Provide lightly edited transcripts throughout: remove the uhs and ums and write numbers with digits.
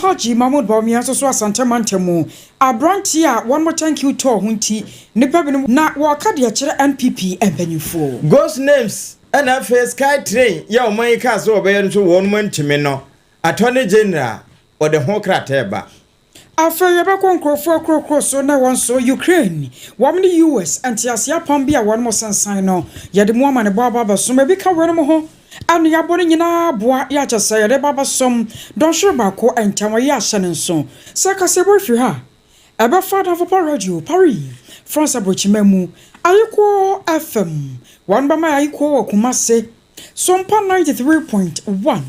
Alhaji Mahmood Bawumia nso so Asante mantam mu aberanteɛ a wɔn thank you tour ho nti nnipa binom na wɔreka de akyerɛ NPP mpanyinfoɔ. Ghost names ɛna afei sky train yɛ ɔman yi kaa sɛ wɔbɛyɛ no nso wɔn ntumi no Attorney General ɔde ho krataa ba. Afei yɛbɛkɔ nkurɔfoɔ akurokuro so na wɔn nso Ukraine wɔn ne US nteaseɛ apam bi a wɔn sensan no yɛde mu amanebɔ aba abɛsom ebi ka wɔn ho ɛne yɛabɔ no nyinaa boa yɛ akyɛ sɛ yɛde ba abɛsom dɔnhwere baako ntam yɛ ahyɛ ne nso sɛ kaseɛbɔ firi ha ɛbɛfa Adamfopa Radio Paris France aburokyima mu Ayiko FM wɔn bɛma Ayiko wɔ Kumase Sompa 93.1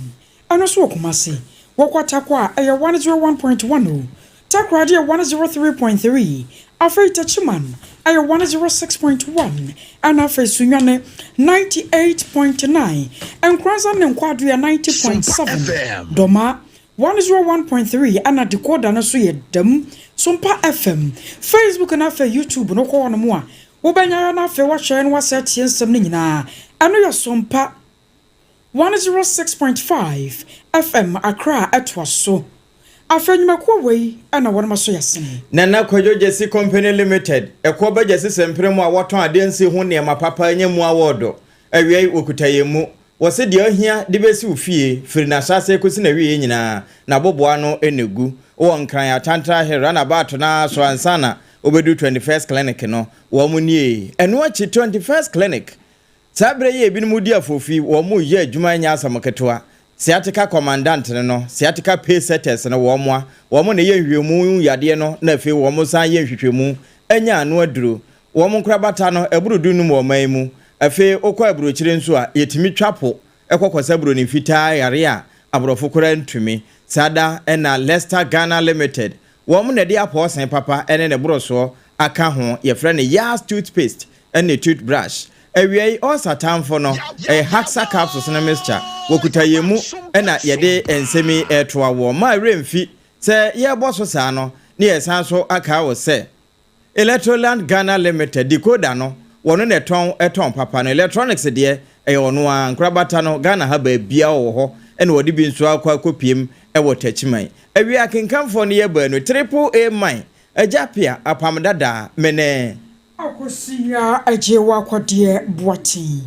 ɛno nso wɔ Kumase wɔkɔ Tarkwa a ɛyɛ 101.1 o Takoradi yɛ 103.3 afei Techiman ɛyɛ 106.1 ɛna afei Sunyani 98.9 Nkoranza ne Nkwado yɛ 90.7 Dɔma 101.3 ɛna decoder no nso yɛ dam Sompa FM Facebook na afei YouTube no kɔ hɔ nom a wobɛnya yɛ no afei wɔhwɛ no wasɛ tie nsɛm no nyinaa ɛno yɛ Sompa 106.5 FM Accra ɛtoa so afei nnwumakuo wei ɛna wɔn aso yɛ sene. Nana Kwadwo Gyesi Company Limited ɛkɔ bɛ Gyesi sɛmpere mu a wɔtɔn adeɛ nsi ho nneɛma papa nyɛ mu awɔɔdo awia yi wɔkuta yɛn mu wɔsi deɛ ɔhia de bɛsi wo fie firi n'ahyase kɔsi n'awie nyinaa n'aboboa no ɛna gu wɔ Nkran Atantra Hill runabout na so ansa na wobɛdu 21st Clinic no wɔn mu nie. Ɛno akyi 21st Clinic saa berɛ yi ebinom di afofi wɔn mu yɛ adwuma nyɛ asɛm ketewa. Sciatica commandant no, sciatica pace setters no wɔn a wɔn na yɛ nhwehwɛmu yadeɛ no na afei wɔn san yɛ nhwehwɛmu anya ano aduro. Wɔn nkorabata no ɛboro 15 wɔ ɔman mu. Afei wokɔ aburokyire nso a yɛtumi twa po ɛkɔ kɔsɛ buroni fitaa yare a aborɔfo koraa ntumi saa da. Ɛna Leicester Ghana Limited wɔn na ɛde apɔɔsen papa ɛne ne borosoɔ aka ho yɛfrɛ no Yas toothpaste ɛne toothbrush. Awia yi ɔsatamfo no ɛyɛ Haxa capsules no mixture wɔkuta yɛn mu ɛna yɛde nsɛm yi ɛtoa wɔ ma werɛ mfi sɛ yɛrebɔ so saa no ne yɛsan so aka wɔ sɛ Electroland Ghana Limited decoder no wɔno na ɛtɔn ɛtɔn papa no electronics deɛ ɛyɛ ɔno a nkorabata no Ghana ha baabia wɔ hɔ ɛna wɔde bi nso akɔ akɔpiem ɛwɔ Takyiman. Awia akenkamfoɔ no yɛ baanu Triple A mine Agya Pia apam dadaa mene. Akosua agye wɔ akɔdeɛ boaten.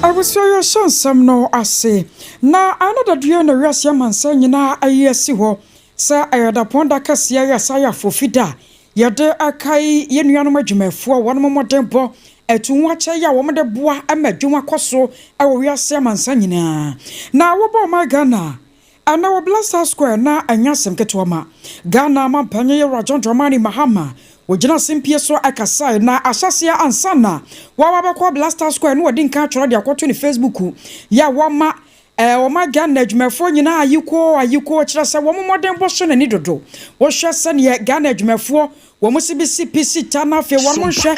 Abusua yɛhyɛ nsɛm no ase na ana dadeɛ na wiase amansa nyinaa ayi asi hɔ sɛ ɛyɛ dapɔn da kɛseɛ yɛ sa yɛ afofi da yɛde akae yɛn nuanom adwumayɛfoɔ wɔn mmɔden bɔ ɛtu ho akyɛ yi a wɔn de boa ama adwuma kɔ so ɛwɔ wiase amansa nyinaa na wɔbɔ ɔman Ghana ɛna wɔ Black Square na ɛnyɛ asɛm ketewa ma Ghana mampanyin yɛwura John Dramani Mahama wɔgyina simpie so ɛkasae na ahyɛseɛ ansa na wɔaba bɛkɔ Black Square na wɔde nka atwerɛ de akɔto ne Facebook yɛ a wɔma wɔma Ghana adwumayɛfoɔ nyinaa ayiko ayiko kyerɛ sɛ wɔn mmɔden bɔ so n'ani dodo wɔhwɛ sɛneɛ Ghana adwumayɛfoɔ wɔn si bi si pi si ta na afei wɔn nhwɛ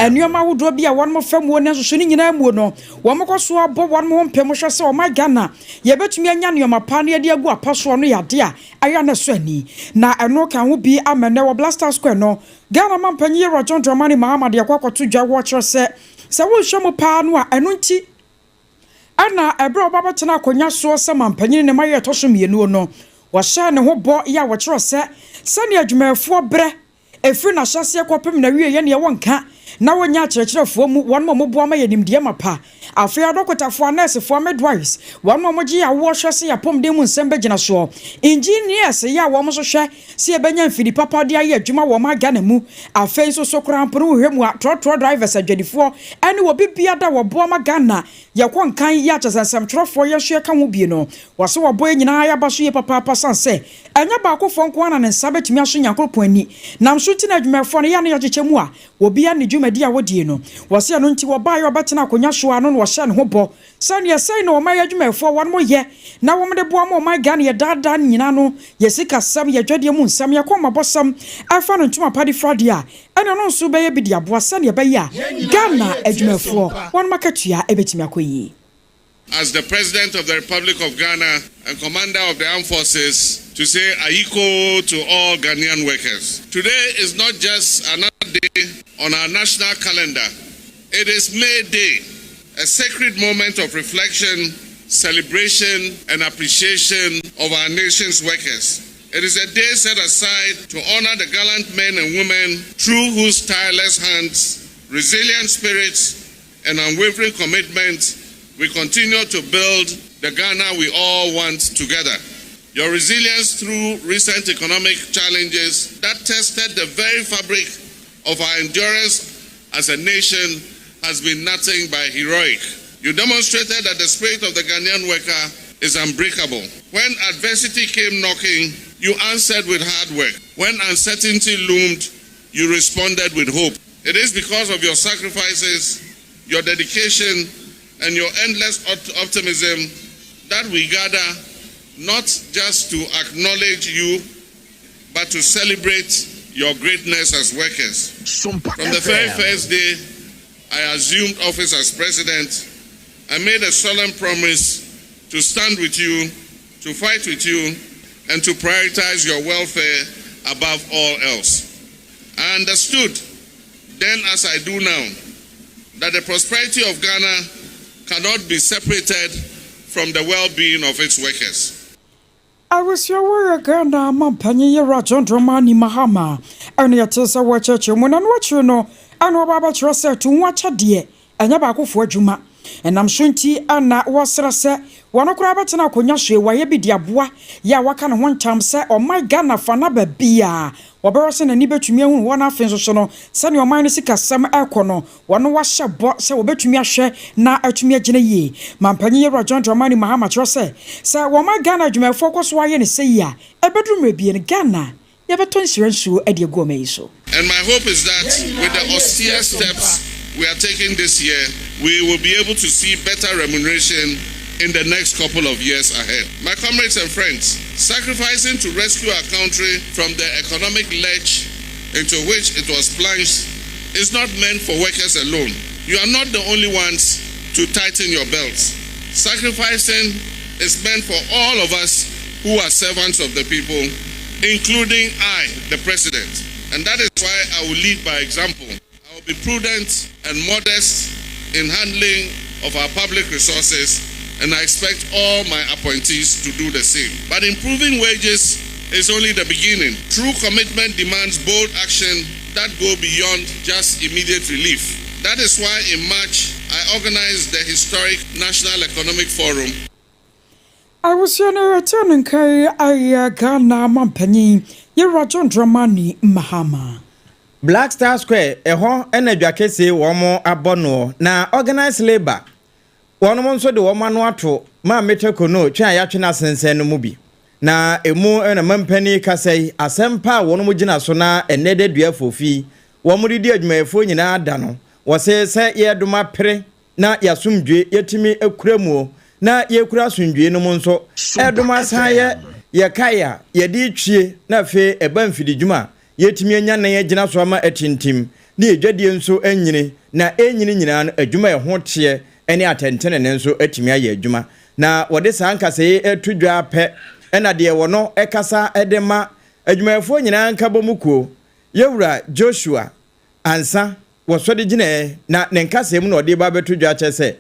nneɛma ahodoɔ bi a wɔn fa muo ne nsoso ne nyinaa muo no wɔn kɔ so abɔ wɔn ho mpɛm hwɛ sɛ wɔn Ghana yɛbɛtumi anya nneɛma pa ne yɛde agu apa soɔ no yɛ adeɛ a ɛyɛ ne so ani na ɛno ka ho bi ama nɛ wɔ Black Square no Ghana mampanyin yɛwura John Dramani Mahama de akɔ akɔto dwa wɔkyerɛ sɛ wɔnhwɛ mu paa no a ɛno nti ɛna ɛberɛ a ɔba bɛtena akonnwa soɔ sɛ mampanyin ne ma yɛ ɛtɔ so mmienu no wɔhyɛ ne ho bɔ yɛ a wɔkyerɛ sɛ sɛnea adwumayɛfoɔ brɛ ɛfiri n'ahyɛseɛ kɔpem na wie yɛ neɛ wɔnka na wɔnya akyerɛkyerɛfoɔ mu wɔn a wɔboa ma yɛ nimdeɛ ma pa afei adɔkotafoɔ anɛɛsefoɔ midwives wɔn a wɔgye awoɔ hwɛ sɛ yɛapɔmuden mu nsɛm bɛgyina soɔ engineers yɛ a wɔn nso hwɛ sɛ yɛbɛnya mfidi papa de ayɛ adwuma wɔ ɔman Ghana mu afei nso so koraa mpo no wohwɛ mu a trɔtrɔ drivers adwadifoɔ ɛne wɔ bibia da wɔboa ma Ghana yɛkɔ nkan yɛ akyɛ sɛ nsɛmtwerɛfoɔ yɛso yɛka ho bie no wɔsɛ wɔbɔ yɛ nyinaa yɛaba so yɛ papaapa san sɛ ɛnyɛ baakofoɔ nko ara na ne nsa bɛtumi aso Nyankoropɔn ani nam so nti na adwumayɛfoɔ no yɛ no yɛkyekyɛ mu a obiara ne dwumadi a wɔdie no wɔsɛ ɛno nti wɔbaeɛ ɔbɛtena akonnwa so ano na wɔhyɛ ne ho bɔ sɛneɛ sɛn na ɔman adwumayɛfoɔ wɔn mo yɛ na wɔn de boa ma ɔman Ghana yɛ daadaa no nyinaa no yɛ sikasɛm yɛ dwadeɛ mu nsɛm yɛ kɔmmabɔsɛm ɛfa no ntoma pade fradeɛ a ɛna no nso bɛyɛ bi de aboa sɛneɛ ɛbɛyɛ a Ghana adwumayɛfoɔ wɔn makatua ɛbɛtumi akɔ yie. As the President of the Republic of Ghana and Commander of the Armed Forces, to say Ayekoo to all Ghanaian workers. Today is not just another day on our national calendar. It is May Day, a sacred moment of reflection, celebration, and appreciation of our nation's workers. It is a day set aside to honor the gallant men and women through whose tireless hands, resilient spirits, and unwavering commitment we continue to build the Ghana we all want together. Your resilience through recent economic challenges that tested the very fabric of our endurance as a nation has been nothing but heroic. You demonstrated that the spirit of the Ghanaian worker is unbreakable. When adversity came knocking, you answered with hard work. When uncertainty loomed, you responded with hope. It is because of your sacrifices, your dedication, and your endless optimism that we gather not just to acknowledge you, but to celebrate your greatness as workers. From the very first day I assumed office as president, I made a solemn promise to stand with you, to fight with you, and to prioritize your welfare above all else. I understood then, as I do now, that the prosperity of Ghana cannot be separated from the well being of its workers. Abusua wɔyɛ Ghana mampanyin yɛwura John Dramani Mahama ɛne yɛte sɛ wɔakyerɛkyerɛ mu na no akyire no ɛna wɔba abɛkyerɛ sɛ to ho akyɛdeɛ ɛnyɛ baakofoɔ adwuma ɛnam so nti ana wɔsrɛ sɛ wɔn koraa bɛtena akonnwa so wɔayɛ bi de aboa yɛ a waka ne ho ntam sɛ ɔman Ghana fa na baabi a wɔbɛrɛ sɛ n'ani bɛtumi ahu wɔn. Afei nso so no, sɛnea ɔman no sikasɛm ɛrekɔ no, wɔn wahyɛ bɔ sɛ wɔbɛtumi ahwɛ na atumi agyina yie. Mampanyin yɛwura John Dramani Mahama kyerɛ sɛ wɔn Ghana adwumayɛfoɔ kɔ so ayɛ ne sɛ yi a, ɛbɛduru mmerɛ bie no Ghana yɛbɛtɔ nhyira nsuo de agu ɔman yi so. And my hope is that with the austere steps we are taking this year, we will be able to see better remuneration in the next couple of years ahead. My comrades and friends, sacrificing to rescue our country from the economic lurch into which it was plunged is not meant for workers alone. You are not the only ones to tighten your belts. Sacrificing is meant for all of us who are servants of the people, including I, the president. And that is why I will lead by example. I will be prudent and modest in handling of our public resources, and I expect all my appointees to do the same. But improving wages is only the beginning. True commitment demands bold action that go beyond just immediate relief. That is why in March I organized the historic National Economic Forum. Abusua no yɛte no nkan ayɛ Ghana mampanyin yɛwura John Dramani Mahama. Black Star Square ɛhɔ ɛna dwa kɛseɛ wɔn abɔ noɔ na organized labour wɔn nso de wɔn ano ato Maame Torkornoo twɛn a yɛatwe no asensɛn no mu bi na emu ɛna mampanin kasa yi asɛm pa a wɔn gyina so na ɛnɛ de dua fofi wɔn de di adwumayɛfoɔ nyinaa da no wɔsɛ sɛ yɛdom apere na yɛasomdwe yɛtumi akura mu na yɛkura asomdwe no mu nso ɛdom asan yɛ yɛkae a yɛde twie na afei ɛba mfididwuma a yɛtumi anya nan agyina so ama atintim ne yɛdwadie nso anyini na ɛnyini nyinaa no adwuma ɛho teɛ ne atɛntenene nso atumi ayɛ adwuma. Na wɔde saa nkasa yi atu dwa pɛ ɛna deɛ wɔno ɛkasa de ma adwumayɛfoɔ nyinaa nkabɔ mu kuo yɛwura Joshua Ansa wɔsɔde gyinaɛ na ne nkasa mu na ɔde ba bɛto dwa kyɛ sɛ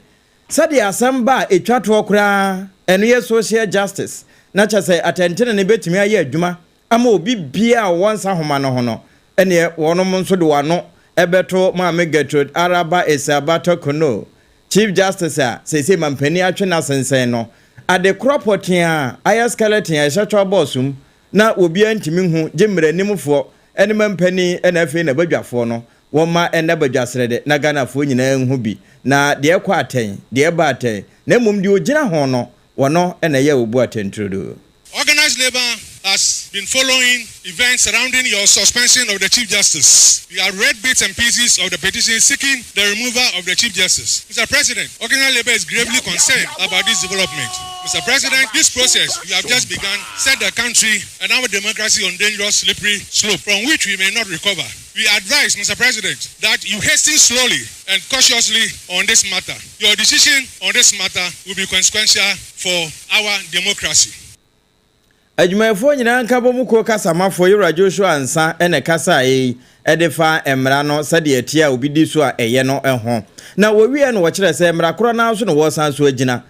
sɛdeɛ asɛm ba a ɛtwa toɔ koraa ɛno yɛ social justice na kyɛ sɛ atɛntenene bɛtumi ayɛ adwuma ama obi bia a wɔn nsa homa no ho no ɛneɛ wɔnom nso de wano ɛbɛto Maame Gertrude Araba Esaaba Torkornoo, Chief Justice a seesei mampanin atwe n'asensɛn no ade korɔ pɔtee a ayɛ skeleton a ɛhyɛ twɛ bɔɔso mu na obiara ntumi hu gye mmaranimfoɔ ɛne mampanin ɛna afei na badwafoɔ no wɔma ɛnɛ badwasrɛ de na Ghanafoɔ nyinaa nhu bi na deɛ ɛkɔ atɛn deɛ ɛba atɛn na mmom deɛ ogyina ho no wɔno ɛna ɛyɛ obu atɛnturodo. Organized labor has been following events surrounding your suspension of the Chief Justice. We have read bits and pieces of the petition seeking the removal of the Chief Justice. Mr. President, organized labor is gravely concerned about this development. Mr. President, this process you have just begun set the country and our democracy on dangerous, slippery slope from which we may not recover. We advise, Mr. President, that you hasten slowly and cautiously on this matter. Your decision on this matter will be consequential for our democracy. Adwumayɛfoɔ nyinaa nkabom kuo kasamafoɔ Yewura Joshua Ansah na ɛkasaeɛ yi de fa mmara no sɛdeɛ ɛteɛ a obi di so a ɛyɛ no ho. Na wɔwieɛ no wɔkyerɛɛ sɛ mmara korɔ no ara so na wɔresan so agyina.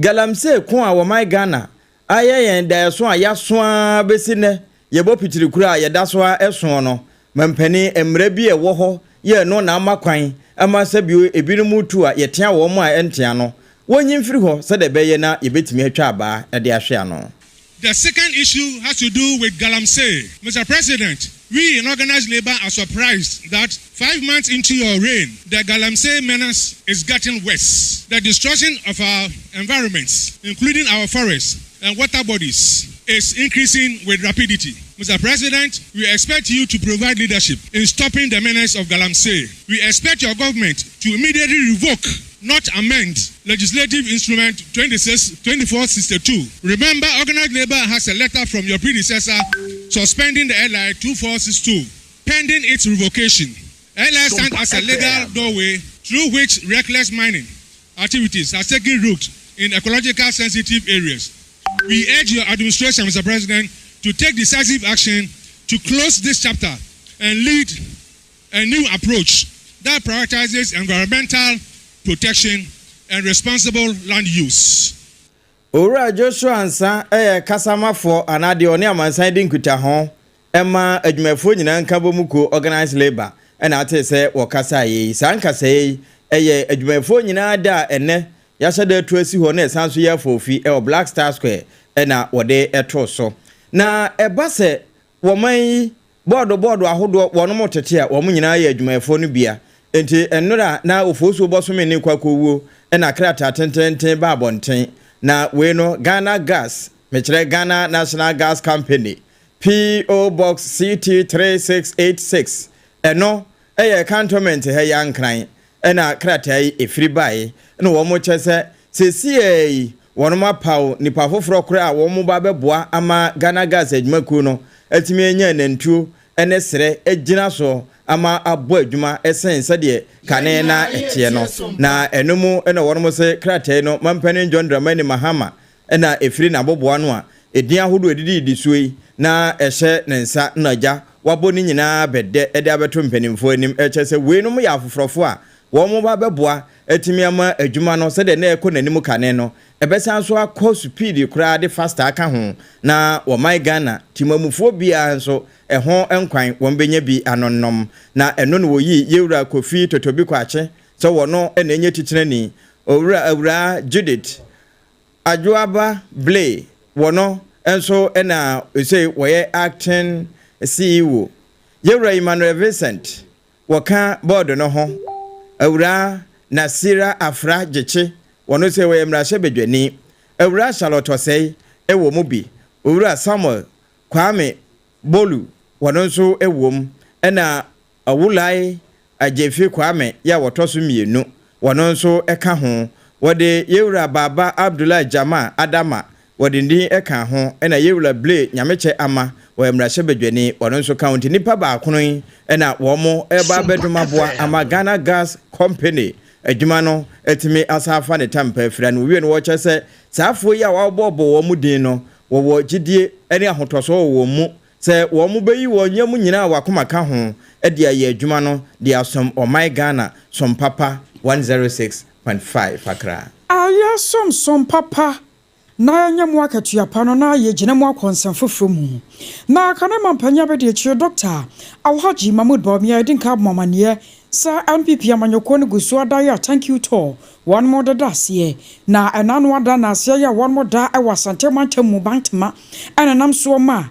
Galamsey ko a wɔman Ghana ayɛ yɛn daeɛso a yɛaso ara bɛsi nnɛ, yɛbɔ pitiri kuro a yɛda so ara soɔ no, mampanin, mmara bi a ɛwɔ hɔ yɛ ɛno na ama kwan ma sɛbio ebinom tu a yɛtea wɔn a ɛntea no, wɔnyi mfiri hɔ sɛdeɛ ɛbɛyɛ na yɛbɛtumi atwa abaa de ahwe ano. The second issue has to do with Galamsey. Mr. President, we in organized labor are surprised that five months into your reign, the Galamsey menace is getting worse. The destruction of our environments, including our forests and water bodies, is increasing with rapidity. Mr. President, we expect you to provide leadership in stopping the menace of Galamsey. We expect your government to immediately revoke not amend legislative instrument 26 2462. Remember, organized labor has a letter from your predecessor suspending the LI 2462 pending its revocation. LI stands as a legal doorway through which reckless mining activities are taking root in ecological sensitive areas. We urge your administration, Mr. President, to take decisive action to close this chapter and lead a new approach that prioritizes environmental protection and responsible land use. Owura Joshua Ansah yɛ kasamafoɔ anaa deɛ ɔne amansan di nkutaho ma adwumayɛfoɔ nyinaa nkabom kuo Organised Labour na atee sɛ wɔkasaeɛ yi. Saa nkasaeɛ yi yɛ adwumayɛfoɔ nyinaa da a ɛnnɛ yɛahyɛ da atu asi hɔ na ɛsan nso yɛ afoofi wɔ Black Star Square na wɔde too so. Na ɛba sɛ wɔman yi Bɔɔdo bɔɔdo ahodoɔ wɔnom tete a wɔn nyinaa yɛ adwumayɛfoɔ no bia. Enti nnora na Ofosuo bɔsome ne Kwakuowuo na krataa tententen ba abɔnten. Na wei no Ghana Gas, mekyerɛ Ghana National Gas Company, PO Box CT 3686, ɛno yɛ Cantonment ha yi Ankran na krataa yi ɛfiri baeɛ na wɔn kyɛ sɛ seesei yi wɔnom apaw nipa foforɔ koraa a wɔn ba bɛboa ama Ghana Gas adwumakuo no atumi anya anantuo ne serɛ agyina so ama abɔ adwuma sen sɛdeɛ kane na ɛteɛ no. Na ɛno mu na wɔnom se krataa yi no Mampanin John Dramani Mahama na ɛfiri n'aboboano a edin ahodoɔ a ɛdidididi soɔ yi na ɛhyɛ ne nsa na agya wabɔ ne nyinaa bɛdɛ de abɛto mpanimfoɔ anim ɛkyerɛ sɛ weinom yɛ afoforɔfoɔ a wɔn ba bɛboa atumi ama adwuma no sɛdeɛ na ɛkɔ n'anim kane no ɛbɛsan so akɔ supiidi koraa de faster aka ho na wɔman Ghana timamufoɔ biara nso ɛho nkwan wɔn bɛnya bi anonom na ɛno na wɔyii Yewura Kofi Totobi Kwakye sɛ wɔno na ɛnyɛ titenani Owura Awuraa Judith Adwoaba Blay wɔ no nso na seesei wɔyɛ acting CEO. Yɛwura Emmanuel Vincent wɔka board no ho. Awuraa Nasira Afra Gyekye wɔno nso wɔyɛ mmarahyɛbadwani. Awuraa Charlotte Osei wɔ mu bi. Owura Samuel Kwame Bolu wɔno nso wɔ mu. Ɛna Owulai Agyefi Kwame yɛ a wɔtɔ so mmienu, wɔno nso ka ho. Wɔde Yewura Baaba Abdullahi Jama Adama, wɔde ne din kaa ho, ɛna Yewura Blay Nyamekyɛ Ama, wɔyɛ mmarahyɛbadwani, wɔno nso ka ho. Nti nnipa baakono yi na wɔn reba abɛdom aboa ama Ghana Gas Company adwuma no atumi asan afa ne tampa afira. Na wɔwie no wɔkyerɛ sɛ saa afoɔ yi a wɔabobɔbɔ wɔn din no, wɔwɔ gyidie ne ahotɔsoɔ wɔ wɔn mu Sɛ wɔn bɛyi wɔn yam nyinaa a wakoma ka ho de ayɛ adwuma no de asom ɔman Ghana som papa 106.5 Accra. Ayɛ som som papa na yɛnyɛ mo akatua pa no na yɛgyina mu akɔ nsɛm foforɔ mu. Na kane mampanyin abadiakyire Dɔkta Alhaji Mahmood Bawumia adi nka abɔ mo amaneɛ sɛ NPP amanyɔkuo no gu so ada yɛ a thank you tour wɔn deda aseɛ na ɛna ano ada na aseɛ yɛ a wɔn da wɔ Asante mantam mu Bantama ɛna nam soɔ ma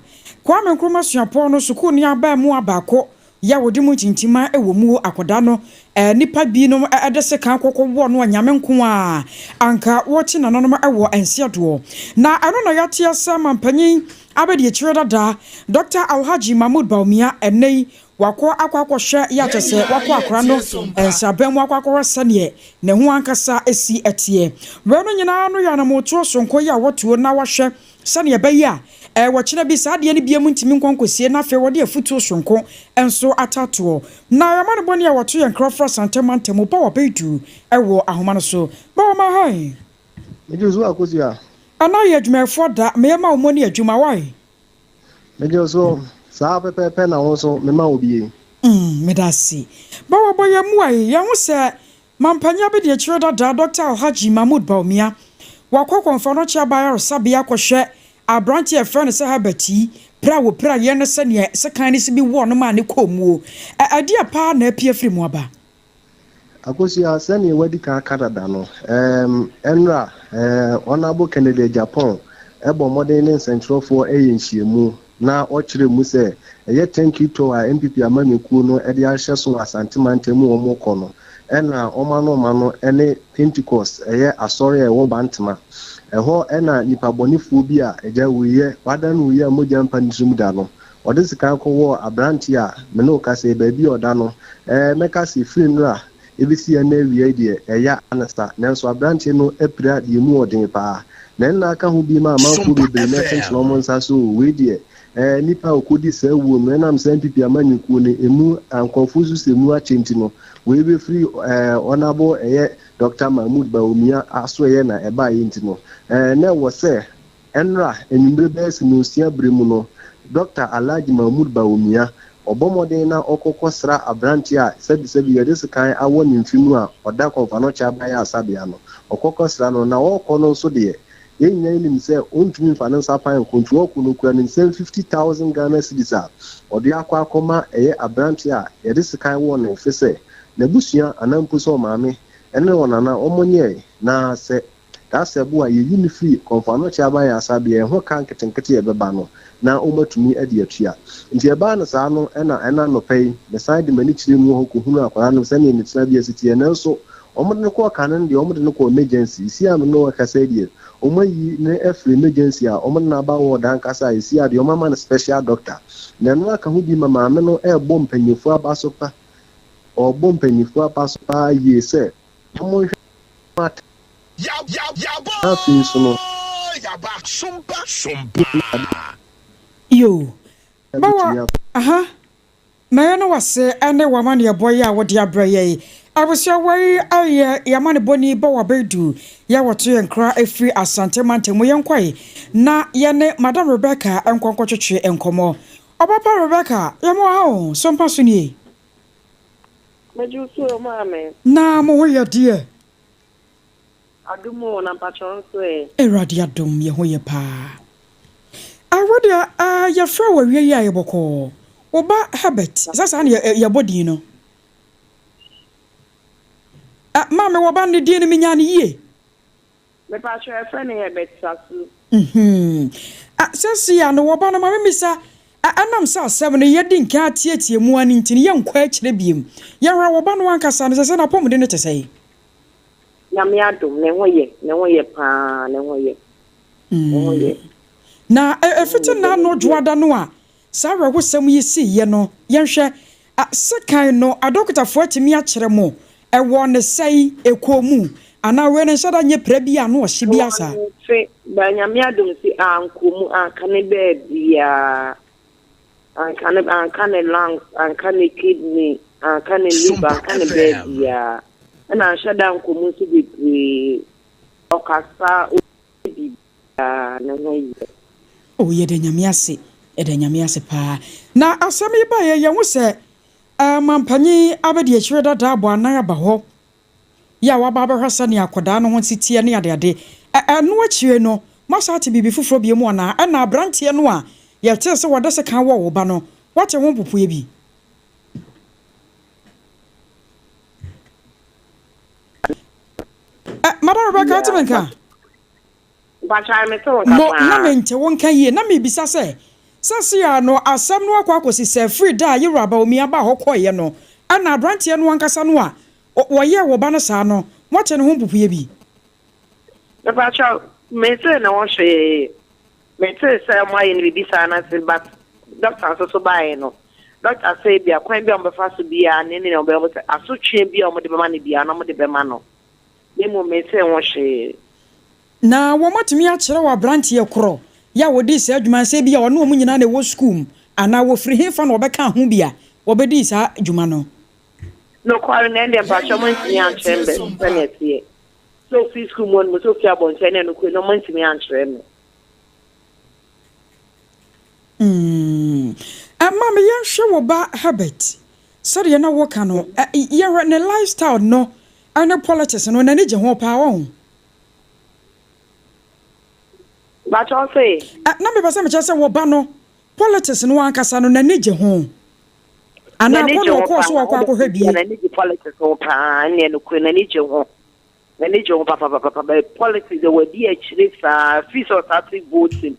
Kwame Nkrumah Suapɔn no sukuuni abaamua baako yɛ a wɔde mu ntintima wɔ mu akɔda no nnipa binom de sekan kɔkɔ wɔɔ no a Nyame nko ara anka wɔte nananom wɔ nseɛdoɔ. Na ɛno na yɛateɛ sɛ mampanyin abadiakyire dada Dɔkta Alhaji Mahmood Bawumia ɛnnɛ yi wakɔ akɔ akɔhwɛ yɛ a kyerɛ sɛ wakɔ akora no nsraban mu akɔ akɔhwɛ sɛdeɛ ne ho ankasa si teɛ. Wei no nyinaa no yɛ anamotuo sononko yi a wɔtuo na wɔahwɛ sɛnea ɛbɛyɛ a ɔkyena bi saa adeɛ no biam ntumi nkɔ nkɔsie na afei wɔde afutuo sononko nso atatoɔ. Na yɛn amanebɔne a wɔto yɛn nkra fra Asante mantam mu Bawa Baidu wɔ ahoma no so. Bawa ma hi. Megye so Akosua. Ɛna yɛ adwumayɛfoɔ da, meyɛ ma wo mɔni adwuma, why? Megye wo so. Saa pɛpɛɛpɛ na wo nso mema wo bie. Mm, meda ase. Bawɔ bɔ yɛn mmuae. Yɛahu sɛ Mampanyin Abadiakyire dada Dɔkta Alhaji Mahmood Bawumia, wakɔ Kɔmfoanɔkye Aba Ayaresabea akɔhwɛ aberante a yɛfrɛ no sɛ Herbert yi, pira a wɔpiraeɛ ne sɛdeɛ sekan no si bi wɔɔ no maa ne kɔɔ muo. Ɛ, ɛdeɛ paa na apue afiri mu aba? Akosua, sɛdeɛ wadi kan aka dada no, ɛɛm, ɛnora, ɛɛ, Honourable Kennedy Agyapong bɔ mmɔden ne nsɛnkyerɛwfoɔ yɛ nhyiamu na ɔkyerɛ mu sɛ ɛyɛ Thank you tour a NPP amanyɔkuo no de ahyɛ so wɔ Asante mantam mu wɔn rekɔ no ɛna wɔn ano ma no ne Pentecost ɛyɛ asɔre a ɛwɔ Bantama. Ɛhɔ na nipa bɔnefoɔ bi a agya wuiɛ, wadan wuiɛ a mogya mpa ne tirim da no, Ɔde sekan kɔwɔɔ aberanteɛ a me ne wo kasa yi, baabi a ɔda no, ɛɛ, mɛka sɛ ɛfiri nnora ɛbɛsi ɛnnɛ awia yi deɛ, ɛya ne sa. Nanso aberanteɛ no apira deɛ ɛmu ɔden pa ara. Na ɛnna aka ho bi ma amanfoɔ bebree no akyinkyini wɔn nsa sɛ, oo, wei deɛ, ɛɛ, nnipa a wɔkɔdi saa wuo no, ɛnam saa NPP amanyɔkuo no, ɛmu nkurɔfoɔ su sɛ ɛmu akyɛ nti no, wei bɛfiri, ɛɛ, Honourable ɛyɛ Doctor Mahmood Bawumia asoɛeɛ na ɛbaeɛ nti no, ɛɛ, na ɛwɔ sɛ Ɛnnora anwummere bɛyɛ sɛ nnɔnsia bere mu no, Dɔkta Alhaji Mahmood Bawumia, ɔbɔ mmɔden na ɔkɔ kɔsra aberante a sɛbisɛbi yɛde sekan awɔ ne mfe mu a ɔda Kɔmfanokyɛ Abayɛ Asabea no. Ɔkɔ kɔsra no, na ɔrekɔ no nso deɛ, yɛn nyinaa nim sɛ ɔntumi mfa ne nsa pan nko, nti ɔrekɔ no ɔkura ne nsam 50,000 Ghana cedis a ɔde akɔ akɔma ɛyɛ aberante a yɛde sekan wɔɔ ne mfe sɛ n'abusua anaa mpo sɛ ɔmaame ne ɔnana wɔnyɛe, na sɛ Dasɛ bo a yeyi no firi Kɔmfo Anokye Aban Ayaresabea, ɛho ka nketenkete a ɛbɛba no, na wɔatumi de atua. Nti ɛbaa no saa no na ɛna anɔpa yi, mesan de m'ani kyerɛɛ mu wɔ hɔ kɔhunuu akwadaa no sɛdeɛ ne tenabea si teɛ. Nanso wɔde no kɔɔ kane no deɛ, wɔde no kɔɔ emergency. Seesei a me ne wo rekasa yi deɛ, wɔayi no afiri emergency a wɔde no aba ward ankasa a seesei a deɛ wɔama no special doctor. Na ɛno aka ho bi ma maame no rebɔ mpanyinfoɔ aba so pa, ɔrebɔ mpanyinfoɔ aba so paa yie sɛ wɔnhwɛ atɛn. Na afei nso no, Yoo, bɛtumi bɛwɔ akɔ. aha, mɛyɛ no wase ɛne w'amanneɛbɔ yi a wode abrɛ yɛn. Abusua wei ɛyɛ y'amanebɔni Bɔwɔ Bɛdu yɛ wɔto yɛn nkra ɛfiri Asante mantam mu. Yɛnkɔe na yɛne Madam Rebecca nkɔ nkɔtwetwe nkɔmmɔ. Ɔbapa Rebecca, yɛma wo ha o, so mpa so nie? Megye wo so o maame. Na mo ho yɛ deɛ? Adom o, na mpakyɛw nso ɛ? Awurade adom yɛ ho yɛ paa. Ah wo deɛ ah yɛfrɛ wo awia yi a yɛ bɔkɔɔ. Wo ba Herbert sɛ saa na yɛbɔ din no? Ah maame wɔ ba no ne din no menyaa no yie. Mepakyɛw yɛfrɛ no Herbert Sasu. Mhmm. Ah, seesei a no wɔba no ma memmisa, ah, ɛnam sɛ asɛm no yɛadi nkan atiatia mu ara no nti no yɛnkɔ akyire biom. Yɛhwɛ wo ba no ankasa no, seesei n'apɔmuden no te sɛn? Nyame adom, ne ho yɛ, ne ho yɛ paa, ne ho yɛ, ne ho yɛ. Na Ne ho ɛfiti yɛ, nnaano bɛyɛ. Dwoada no a saa awerɛhosɛm yi siiɛ no, yɛnhwɛ, ah, sekan no adɔkotafoɔ atumi akyerɛ mo ɛwɔ ne sɛe, ɛkɔɔ mu, anaa wei no nhyɛ da nyɛ pira bi a ano ɔhye biara saa? Wante, but Nyame adom nti ankɔ mu, anka ne baabiaa, anka ne, anka ne lungs, anka ne kidney, anka ne liver, anka ne baabiaa, ɛna anhyɛ da ankɔ mu nso bebree, ɔkasa, ɔyɛ biribiaa, ne ho yɛ. Oh yɛda Nyame ase, yɛda Nyame ase paa. Na asɛm yi baeɛ yɛhu sɛ eh, mampanyin abɛdiakyire dada abɔ anan aba hɔ yɛ a waba abɛhwɛ sɛnea akwadaa no ho si teɛ ne adeade. Ɛ, ɛno akyire no, moasan ate biribi foforɔ bio mu anaa? Ɛna aberanteɛ no a yɛtee sɛ wɔde sekan wɔɔ wo ba no, woate ho mpopoeɛ bi? Ɛ, Madam Rebecca, wote me nka? Mpakyɛw mete wo nka Mo, na paa. mente wo nka yie. Na merebisa sɛ, Seesei ara no, asɛm no akɔ akɔsi sɛ firi da a Yewura Bawumia baa hɔ kɔeɛ no, ɛna aberanteɛ no ankasa no a wɔyɛɛ wo ba no saa no, moate ne ho mpopoeɛ bi? Mepakyɛw, mentee ne ho hwee. Metee sɛ wɔayɛ no biribi saa no ase but doctor nso so baeɛ no, doctor sɛ ebia kwan bi a wɔbɛfa so biara ne nea wɔbɛyɛ sɛ asotwe bi a wɔde bɛma no biara no wɔde bɛma no. Na mmom mentee ho hwee. Na wɔatumi akyerɛw aberanteɛ korɔ yɛ a ɔdii saa dwuma no sɛ ebia ɔne wɔn nyinaa na ɛwɔ sukuu mu anaa wɔfiri hefa na wɔbɛkaa ho bi a wɔbɛdii saa dwuma no. Nokware no, ɛndeɛ mpakyɛw moantumi ankyerɛ me sɛnea ɛteɛ. Sɛ ɔfiri sukuu mu hɔ nom, sɛ ɔfiri abɔnten, ɛnneɛ nokorɛ no moantumi ankyerɛ me. Mm. Maame yɛnhwɛ wo ba Herbert sɛdeɛ na woka no yɛhwɛ ne lifestyle no ne politics no n'ani gye ho paa wɔn. Bàtchɛ ɔse. Na mepɛ sɛ mekyerɛ sɛ wo ba no politics no ankasa no n'ani gye ho. Anaa kɔ na ɔkɔɔ so ɔkɔ akɔhwɛ bie. N'ani gye politics ho paa ɛnna ɛnokorɛ n'ani gye ho. N'ani gye ho papapapa but politics de wadi akyire saa firi sɛ ɔstarte voting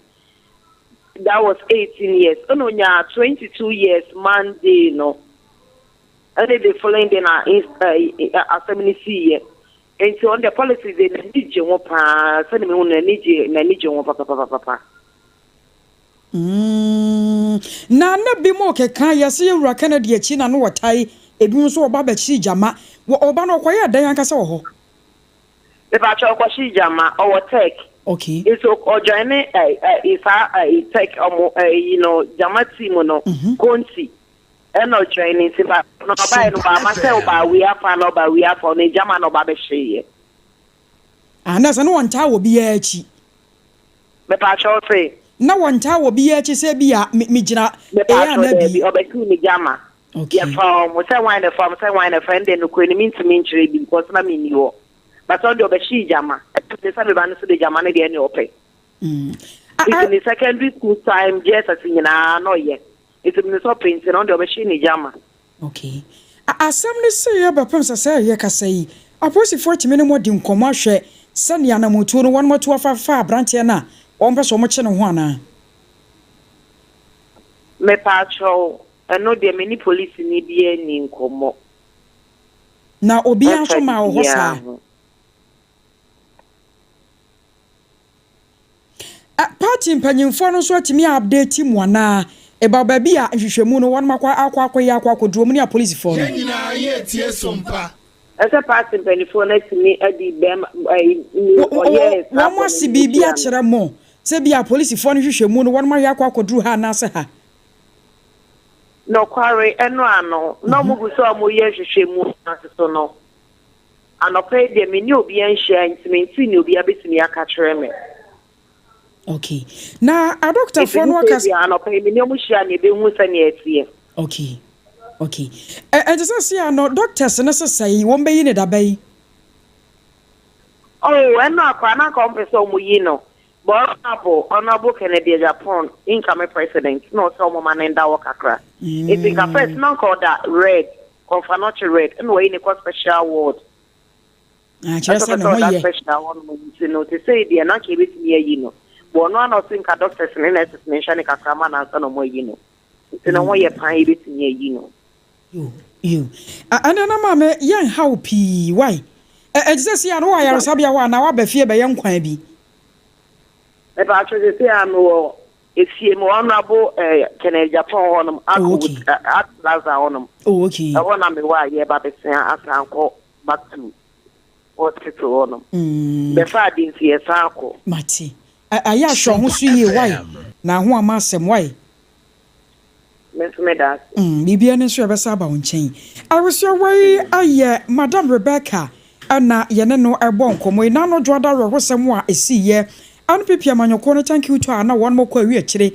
that was 18 years ɛna onyaa 22 years Monday no ɛne the following day na asɛm no siiɛ nti ɔno deɛ politics de n'ani gye ho paa sɛde mehu n'ani gye ho papapapapa. Na bi mu keka yɛsɛ yɛwura Kennedy akyi na no wɔtae ebi nso ɔba bɛkyi gyama wɔ ɔba no ɔkɔyɛ dan ankasa wɔ hɔ. Mepakyɛ ɔkɔhye gyama ɔwɔ tech. Nti ɔjoin ne saa tech ɔmo gyama team no Konti ɛna ɔjoin ne nti ba na ɔbaeɛ no baama sɛ ɔba wei afa na ɔba wei afa ɔno gyama na ɔba bɛhyeeɛ. Ana sɛ ne wɔntaa wɔ biara akyi. Mepakyɛ ɔse. Na wɔntaa wɔ biara akyi sɛ bi a megyina ɛyɛ ana bi. Ɔbɛsiw ne gyama. Yɛfa ɔmo sɛ wan na fa ɔmo sɛ wan na fa ɛnde no kuro no mintumi nkyerɛ bi because na minni hɔ. But ɔde ɔbɛhye gyama. Ɛte sɛ meba no so de gyama no deɛ ne ɔpɛ. Nti ne secondary school time JSS nyinaa na ɔyɛ. Nti ne sɛ ɔpɛ nti na ɔde ɔbɛhye ne gyama. Okay. Asɛm no sɛ yɛ bɛpem sɛ sɛ yɛ kasa yi apolisifoɔ tumi ne mu adi nkɔmmɔ ahwɛ sɛnea anamotuo no wɔn atu afafa aberanteɛ no a wɔn pɛ sɛ wɔn kye ne ho anaa. Mepaakyɛw ɛno deɛ me ne polisi ni bi ani nkɔmmɔ. Na obiara nso ma wɔ hɔ saa. Party mpanyinfoɔ no nso atumi update mu anaa ɛba baabi a nhwehwɛmu no wɔn akɔ akɔ akɔyɛ akɔ akɔduro mu ne apolisifoɔ no. Yɛn nyinaa yɛ tie Sompa. Ɛsɛ party mpanyinfoɔ no atumi adi bɛrima ɛyi ɔyɛ saa. Wɔn asi biribi akyerɛ mo sɛ bi apolisifoɔ no hwehwɛmu no wɔn ayɛ akɔ akɔduro ha anaasɛ ha. Nɔkware ɛno ano na ɔmo gu sɛ ɔmo yɛ nhwehwɛmu ase so no anɔpɛ yi deɛ me ne obiara nhyia nti me nti ne obiara bɛtumi aka kyerɛ me. Okay. Na adɔktafoɔ no aka. Nti anɔpɛ yi me ne ɔmo hyia na ebehu sɛnea ɛteɛ. Okay. Ɛnti sɛ si ano doctors no sesa yi wɔn bɛyi ne daba yi. Oh, ɛno akora na nka ɔmo pɛ sɛ ɔmo yi no. But Honorable Kennedy Agyapong incoming president na ɔsɛ ɔmo ma ne nda wɔ kakra. Nti nka first na nka ɔda red, Komfo Anokye red, ɛna wɔyi ne kɔ special ward. Kyerɛ sɛ ne ho yɛ. Special ward no nti no te sɛ deɛ na nka ebetumi ayi no. But ɔno ana ɔsɛ nka doctors ne nurses ne nhyɛ ne kakra ma nansa na ɔmo ayi no. Nti ne ho yɛ pan ebetumi ayi no. Yo. Ɛnna na maame yɛn haw pii wai. Ɛnti sɛ si ano wɔ ayaresabea hɔ anaa waba fie bɛyɛ nkwan bi. Mepakyɛ sɛ sɛ ano wɔ efie mu Honorable Kennedy Agyapong hɔnom Art Plaza hɔnom. Oh, okay. Ɛhɔ na mewɔ a yɛba bɛsua asan kɔ back to hospital hɔnom. Bɛfa ade nti yɛsan akɔ. Mate. Ayɛ ahwɛ ho so yie wai. Na ho ama asɛm wai. Me nso meda ase. Biribiara no nso yɛbɛsa aba wo nkyɛn. Awosua wei ayɛ Madam Rebecca ɛna yɛne no ɛbɔ nkɔmmɔ yi. N'ano dwo ada awerɛhosɛm a ɛsiiɛ. NPP amanyɔkuo no thank you to a na wɔn kɔ awi akyire.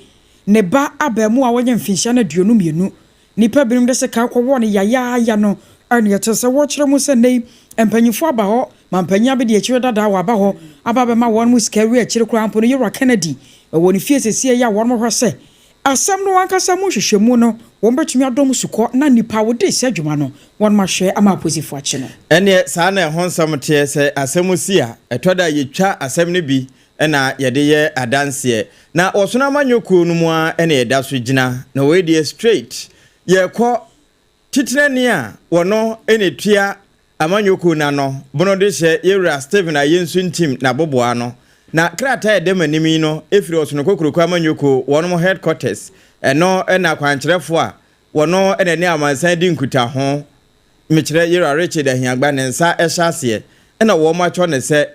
Ne ba abaamu a wɔnyɛ mfinhyia no 22. Nnipa binom de sika kɔwɔ no yayaaya no ɛne ɛte sɛ wɔkyerɛ mu sɛ nnɛ mpanyinfoɔ aba hɔ ma mpanyin abɛdi akyire dada wɔ aba hɔ aba bɛma wɔn mu sika awi akyire koraa mpo no yɛwura Kennedy ɛwɔ ne fie sɛsie yi a wɔn hwɛ sɛ asɛm no ankasa mu nhwehwɛmu no wɔn bɛtumi adɔm sukɔ na nipa a wɔde sɛ adwuma no wɔn ahwɛ ama apolisifoɔ akyi no. Ɛneɛ saa na ɛho nsɛm teɛ sɛ asɛm si a ɛtɔ da yɛtwa asɛm no bi ɛna yɛde yɛ adanseɛ na wɔsono amanyɔkuo no mu a ɛna yɛda so gyina na wɔyɛ deɛ straight yɛkɔ titenani a wɔno ɛna tua amanyɔkuo n'ano bono de hyɛ yɛwura Stephen Ayensu Ntim n'aboboa no na krataa ɛda mu anim yi no efiri Ɔsono Kokoroko amanyɔkuo wɔn headquarters ɛno ɛna akwankyerɛfoɔ a wɔno ɛna ne amansan di nkutaho mekyerɛ yɛwura Richard Ahiagba ne nsa ɛhyɛ aseɛ ɛna wɔn atwɔ ne sɛ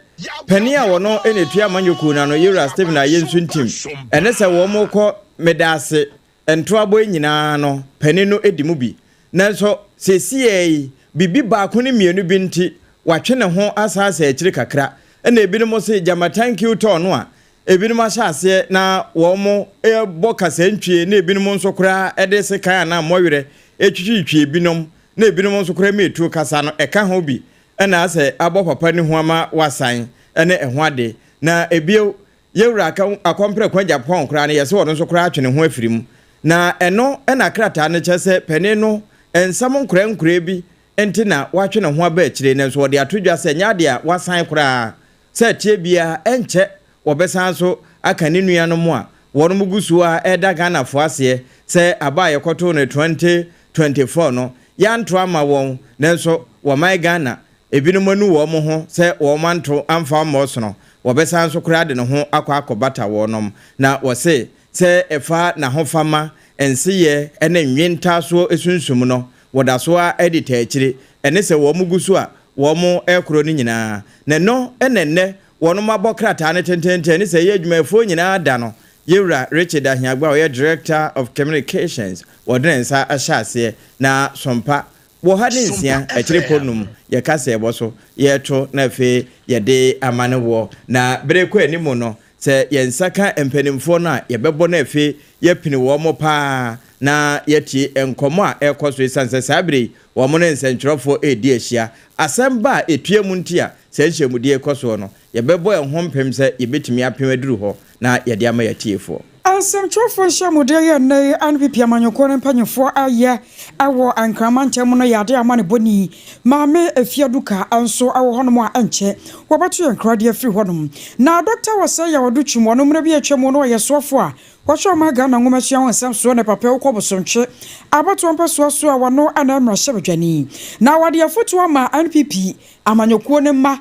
panin a wɔno ɛna tua amanyɔkuo n'ano yɛwura Stephen Ayensu Ntim ɛne sɛ wɔn kɔ medaase ntoabɔ nyinaa no panin no edi mu bi nanso seesie yi bibi baako ne mmienu bi nti watwe ne ho asaasa akyiri kakra ɛna ebinom sɛ gyama thank you tɔɔ no a ebinom ahyɛ aseɛ na wɔrebɔ kasantwie na ebinom nso koraa de sekan anaa mmɔwerɛ retwitwitwi ebinom na ebinom nso koraa ma etuo kasa no, ɛka ho bi na asɛ abɔ papa no ho ama wasan ne ɛho ade. Na ebio, Yɛwura Akɔmprɛko Agyapong koraa no, yɛse ɔno nso koraa atwe ne ho afiri mu. Na ɛno na krataa no kyerɛ sɛ panin no nsɛm nkorɛnkorɛ bi nti na watwe ne ho aba akyire, nanso ɔde ato dwa sɛ ɛnyɛ adeɛ a wasan koraa sɛ ɛteɛ biara ɛnkyɛ wɔbɛsan nso aka ne nuanom a wɔnom gu so ara reda Ghanafoɔ aseɛ sɛ aba a yɛkɔtoo no 2024 no yɛanto amma wɔn nanso wɔman Ghana ebinom anu wɔn ho sɛ wɔn anto amfa ammɔ ɔsono wɔbɛsan nso koraa de ne ho akɔ akɔbata wɔnom na wɔse sɛ ɛfa n'ahofama nseyɛ ne nwentaasoɔ sunsum no wɔda so ara di taa akyire ɛne sɛ wɔn gu so a wɔn rekorɔ no nyinaa na ɛno na ɛnnɛ wɔnom abɔ krataa no tenteenten ne sɛ ɛyɛ adwumayɛfoɔ nyinaa da no Yɛwura Richard Ahiagbah a ɔyɛ Director of Communications wɔde ne nsa ahyɛ aseɛ na Sompa wɔ ha ne nsia akyire pɔ num yɛka sɛ ɛbɔ so yɛreto na afei yɛde ama no woɔ na bere kɔ anim no Sɛ yɛn nsa ka mpanimfoɔ no a, yɛbɛbɔ no afe, yɛapini wɔn pa ara, na yɛatie nkɔmmɔ a ɛrekɔ so ɛsiane sɛ saa berɛ yi wɔn ne nsɛntwerɛfoɔ redi ahyia. Asɛm ba a ɛtua mu nti a saa nhyiamudie rekɔ soɔ no, yɛbɛbɔ yɛn ho mpem sɛ yɛbɛtumi apem aduru hɔ na yɛde ama yɛn atiefoɔ. Nsɛmtwerɛfoɔ nhyiamudeɛ yi a nnɛ yi NPP amanyɔkuo no mpanyinfoɔ ayɛ wɔ Nkran mantam mu no yɛ adeɛ a amanebɔni Maame Afia Duka nso wɔ hɔnom a ɛnkyɛ wɔbɛto yɛn nkra de afiri hɔnom. Na Dɔkta Osei Yaw Adutwum, ɔno mmerɛ bi a atwa mu no ɔyɛ soafoɔ a wɔhwɛ ɔman Ghana nwomasua ho nsɛm soɔ ne papa wokɔ Bosomtwe abatoɔ mpɛsoa so a wano na mmarahyɛbadwani. Na wɔde afotuo ama NPP amanyɔkuo no mma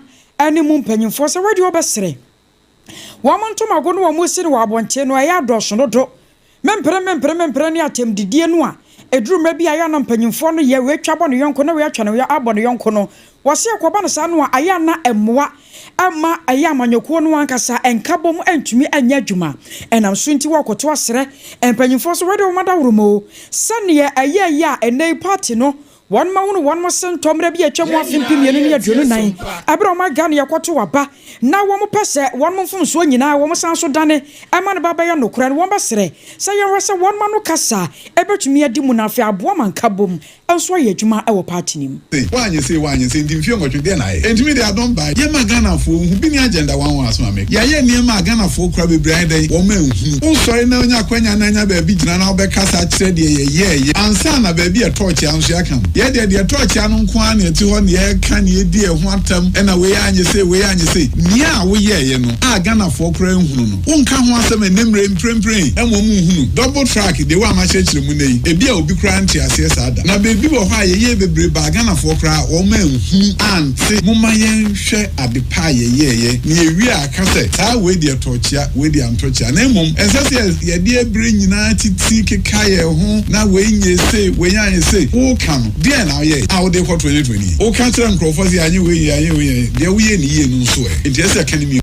ne mu mpanyinfoɔ sɛ wɔde wɔbɛsrɛ Wɔn ntomago no a wɔsi no wɔ abɔnten no, ɛyɛ adɔɔso dodo. Mempere, mempere, mempere ne atɛmdidie no a ɛduru mmerɛ bi a ɛyɛ a na mpanimfoɔ no yɛ wei twa bɔ ne yɔnko na wei atwa ne abɔ ne yɔnko no. Wɔse ɛkɔba no saa no a, ɛyɛ a na ɛmmoa mma ɛyɛ amanyɔkuo no ankasa nkabom ntumi nyɛ adwuma. Ɛnam so nti wɔrekoto asrɛ mpanimfoɔ sɛ wɔde wɔn adaworoma o, sɛdeɛ ɛyɛeɛ a ɛnnɛ yi party no Wɔn mma hunu wɔn sintɔ mmerɛ bi a atwa mu afe 2024 ɛberɛ a wɔn Ghana yɛkɔto aba na wɔn pɛ sɛ wɔn mfomsoɔ nyinaa wɔn san so dane ma no ba bɛyɛ nokorɛ no wɔn bɛsrɛ sɛ yɛnhwɛ sɛ wɔn ma no kasa ɛbɛtumi adi mu na afei aboa ma nkabom nso ayɛ adwuma wɔ party no mu. Sei, woanyɛ sei, woanyɛ sei, nti mfeɛ nwɔtwe deɛ na ayɛ? Enti me deɛ I don't buy. Yɛma Ghanafoɔ nhu, bi ne agenda one one asɛm a meka. Yɛayɛ nneɛma a Ghanafoɔ kura bebree ayɛ dɛn? Wɔn anhunu. Wosɔre na wonya akwanya na anya baabi gyina na wobɛkasa akyerɛ deɛ yɛyɛɛyɛ ansa na baabi a ɛtɔɔ kyea nso yɛaka no. Yɛn deɛ, deɛ ɛtɔɔ kyea no nko ara na yɛte hɔ na yɛreka na yɛdi ɛho atɛm ɛna wei anyɛ sei, wei anyɛ sei. Nea woyɛɛyɛ no a Ghanafoɔ koraa nhunu no, wonka ho asɛm ɛnnɛ mmerɛ yi mprempren yi ma wɔn nhunu. Double track, deɛ wei a makyerɛkyerɛ mu nnɛ yi, ebia obi koraa nte aseɛ saa da. Na baabi wɔ hɔ a yɛyɛɛ bebree baa Ghanafoɔ koraa wɔn anhunu ante. Momma yɛnhwɛ ade pa a yɛyɛeɛ na yɛwie a ka sɛ, saa wei deɛ ɛtɔɔ kyea, wei deɛ antɔ kyea. Na mmom ɛnsɛ sɛ yɛde ɛberɛ nyinaa titi keka yɛn ho na wei nyɛɛ sei, wei anyɛ sei. Woka no, deɛn na woyɛeɛ a wode rekɔ 2020 yi? Woka kyerɛ nkurɔfoɔ sɛ yɛanyɛ wei, yɛanyɛ wei, yɛanyɛ, deɛ woyɛɛ no yie no nso ɛ? Enti ɛsɛ sɛ yɛka no mmienu.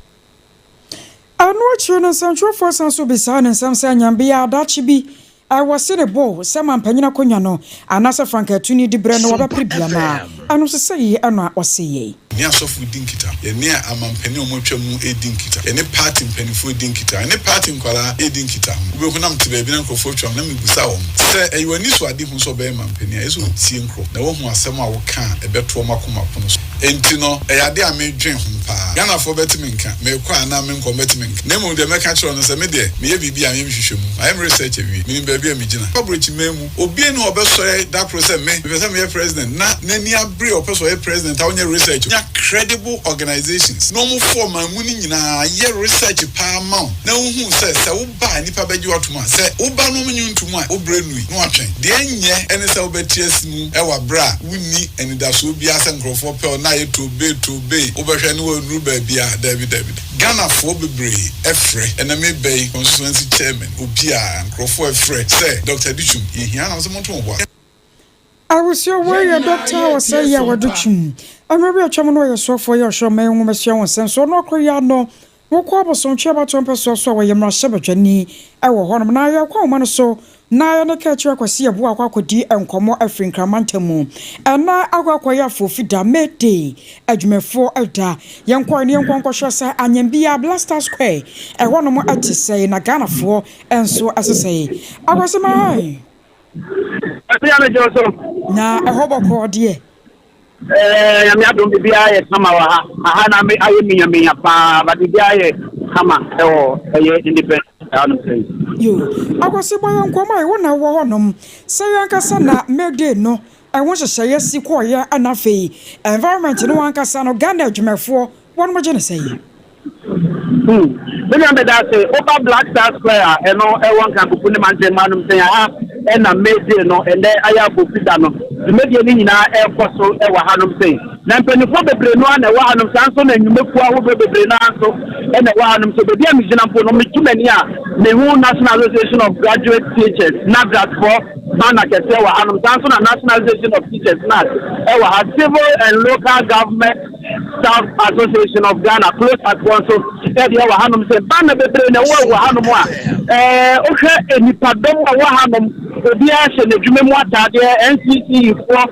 Ɛno akyiri no, nsɛntwerɛfoɔ san nso bisaa no nsɛm sɛ Nyambea daakye bi wɔse ne bo sɛ mampanyin akonnwa no anaasɛ frankaatuni diberɛ no wɔbɛpere bi anaa? Ɛno nso sɛi na ɔse yei. Yɛne asɔfo di nkitaho. Yɛne amampanin a wɔatwa mu redi nkitaho. Yɛne party mpanimfoɔ redi nkitaho. Yɛne party nkwadaa redi nkitaho. Wobɛhu na mete baabi na nkurɔfoɔ atwam na mebisa wɔn sɛ, ɛyɛ wɔn anisoadehu sɛ ɔbɛyɛ mampanin a? Ɛyɛ sɛ wɔtie nkurɔfoɔ na wɔahu asɛm a woka a ɛbɛto wɔn akoma pono so. Enti no, ɛyɛ adeɛ a medwen ho paa. Ghanafoɔ bɛte me nka. Merekɔ anaa menkɔ, wɔbɛte me nka. Na mmom deɛ mɛka akyerɛ wɔn ne sɛ, me deɛ, meyɛ biribi a, meyɛ me nhwehwɛmu. Mayɛ me research awie. Menim baabi a megyina. Aburokyiman mu, obiara nni hɔ a ɔbɛsɔre da koro sɛ, me, mepɛ sɛ meyɛ president, na n'ani abere a ɔpɛ sɛ ɔyɛ president a ɔnyɛ research. Nya credible organisations na wɔfa ɔman mu no nyinaa yɛ research paa ma wo na wohu sɛ, sɛ woba a nnipa bɛgye wo atom a. Sɛ woba na wɔnnye wo ntom a, wo berɛ nnui na woatwɛn. Deɛ ɛnyɛ ne sɛ wobɛte asi mu wɔ berɛ a wonni anidasoɔ biara sɛ nkorɔfoɔ pɛ wo na ayɛ toobee toobee wobɛhwɛ ne wannuru baabiara daabi daabi Ghanafoɔ bebree frɛ ɛnɛ meba yi constituency chairman obiara nkorɔfoɔ ɛfrɛ sɛ Doctor Adutwum yɛhia na mesɛ monto mo bo ase. Abusua wei yɛ Dɔkta a ɔsɛe yɛ a wɔde twum. Mmerɛ bi atwam no ɔyɛ soafoɔ yɛ ɔhwɛ ɔman nwomasua ho nsɛm so. Ɔno akɔ yi ano wokɔ Abosomtwe abatoɔ mpɛsoa so a ɔyɛ mmarahyɛbadwani wɔ hɔnom. Na yɛkɔ ahoma no so. Na yɛne Kaakyire Akwasi Yeboah akɔ akɔdi nkɔmmɔ afiri Nkramantam mu. Ɛnnɛ akɔ akɔyɛ Afofi da, May Day, adwumafoɔ da. Yɛnkɔe na yɛnkɔ nkɔhwɛ sɛ Anyambia, Black Star Square, ɛhɔnom te sɛn na Ghanafoɔ nso ɛse sɛn. Akwasi ma hi. Ɛbea no gyina so. Na ɛhɔ bɔkɔɔ deɛ? Nyame adom, biribiara yɛ kama wɔ ha. Aha na me ayɛ minyaminya paa, but biribiara yɛ kama ɛwɔ ɛyɛ Independence hanom sɛ. Yo, Akwasi, bɔ yɛn nkɔmmɔ a wo na wɔ hɔnom sɛ yɛnkasa na May Day no ɛho nhyehyɛeɛ si kɔɔyɛ, ɛna afei environment no ankasa no, Ghana adwumafoɔ wɔn gye ne sɛ? Me nua, meda ase. Woba Black Star Square a ɛno ɛwɔ Nkankofu ne mantam hanom sɛ ha ɛna May Day no ɛnɛ ayɛ Afofi da no dwumadie no nyinaa ɛrekɔ so ɛwɔ hanom sɛ. Na mpanimfoɔ bebree no a na ɛwɔ hanom saa nso, na nnwumakuo ahodoɔ bebree no nso ɛna ɛwɔ hanom. So baabi a megyina mpo no, metu m'ani a mehu National Association of Graduate Teachers, NAGRATfoɔ banner kɛseɛ wɔ hanom. Saa nso na National Association of Teachers, NAT, ɛwɔ ha. Civil and Local Government Staff Association of Ghana, CLOSAGfoɔ nso ɛdeɛ wɔ hanom sɛ banner bebree na ɛwɔ wɔ hanom a wohwɛ nipadɔm a ɛwɔ hanom, obiara hyɛ n'adwuma mu ataadeɛ. NCC foɔ,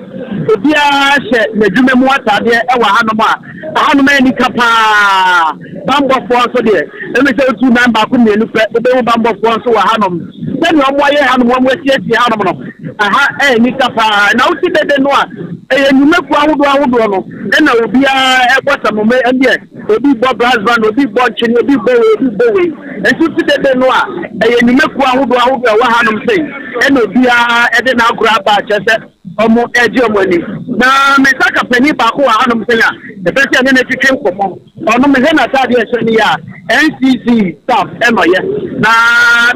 obiara hyɛ n'adwuma mu ataadeɛ ɛwɔ hanom a hanom ayɛ nika paa. Bambɔfoɔ nso deɛ, ɛmi sɛ otu nan baako mmienu pɛ, wobɛhu bambɔfoɔ nso wɔ hanom. Sɛnea wɔn ayɛ hanom, wɔn asiesie hanom no, aha ɛyɛ nika paa. Na wosi dede no a ɛyɛ nnwumakuo ahodoɔ ahodoɔ no ɛna obiara ɛbɔ samome. Ɛdeɛ obi bɔ brass band, obi bɔ nkyene, obi bɔ wei, obi bɔ wei. Nso ti dede no a ɛyɛ nnwumakuo ahodoɔ ahodoɔ a ɛwɔ hanom sɛ ɛna obiara ɛde n'agorɔ aba akyerɛ sɛ ɔmo ɛgye ɔmo ani. Na me nsa ka panin baako wɔ hanom sɛ a ɛbɛ sɛ ɛne ne twetwe nkɔmmɔ. Ɔno mehwɛ n'ataadeɛ ɛhyɛ no yɛ a NCC staff ɛna ɔyɛ, na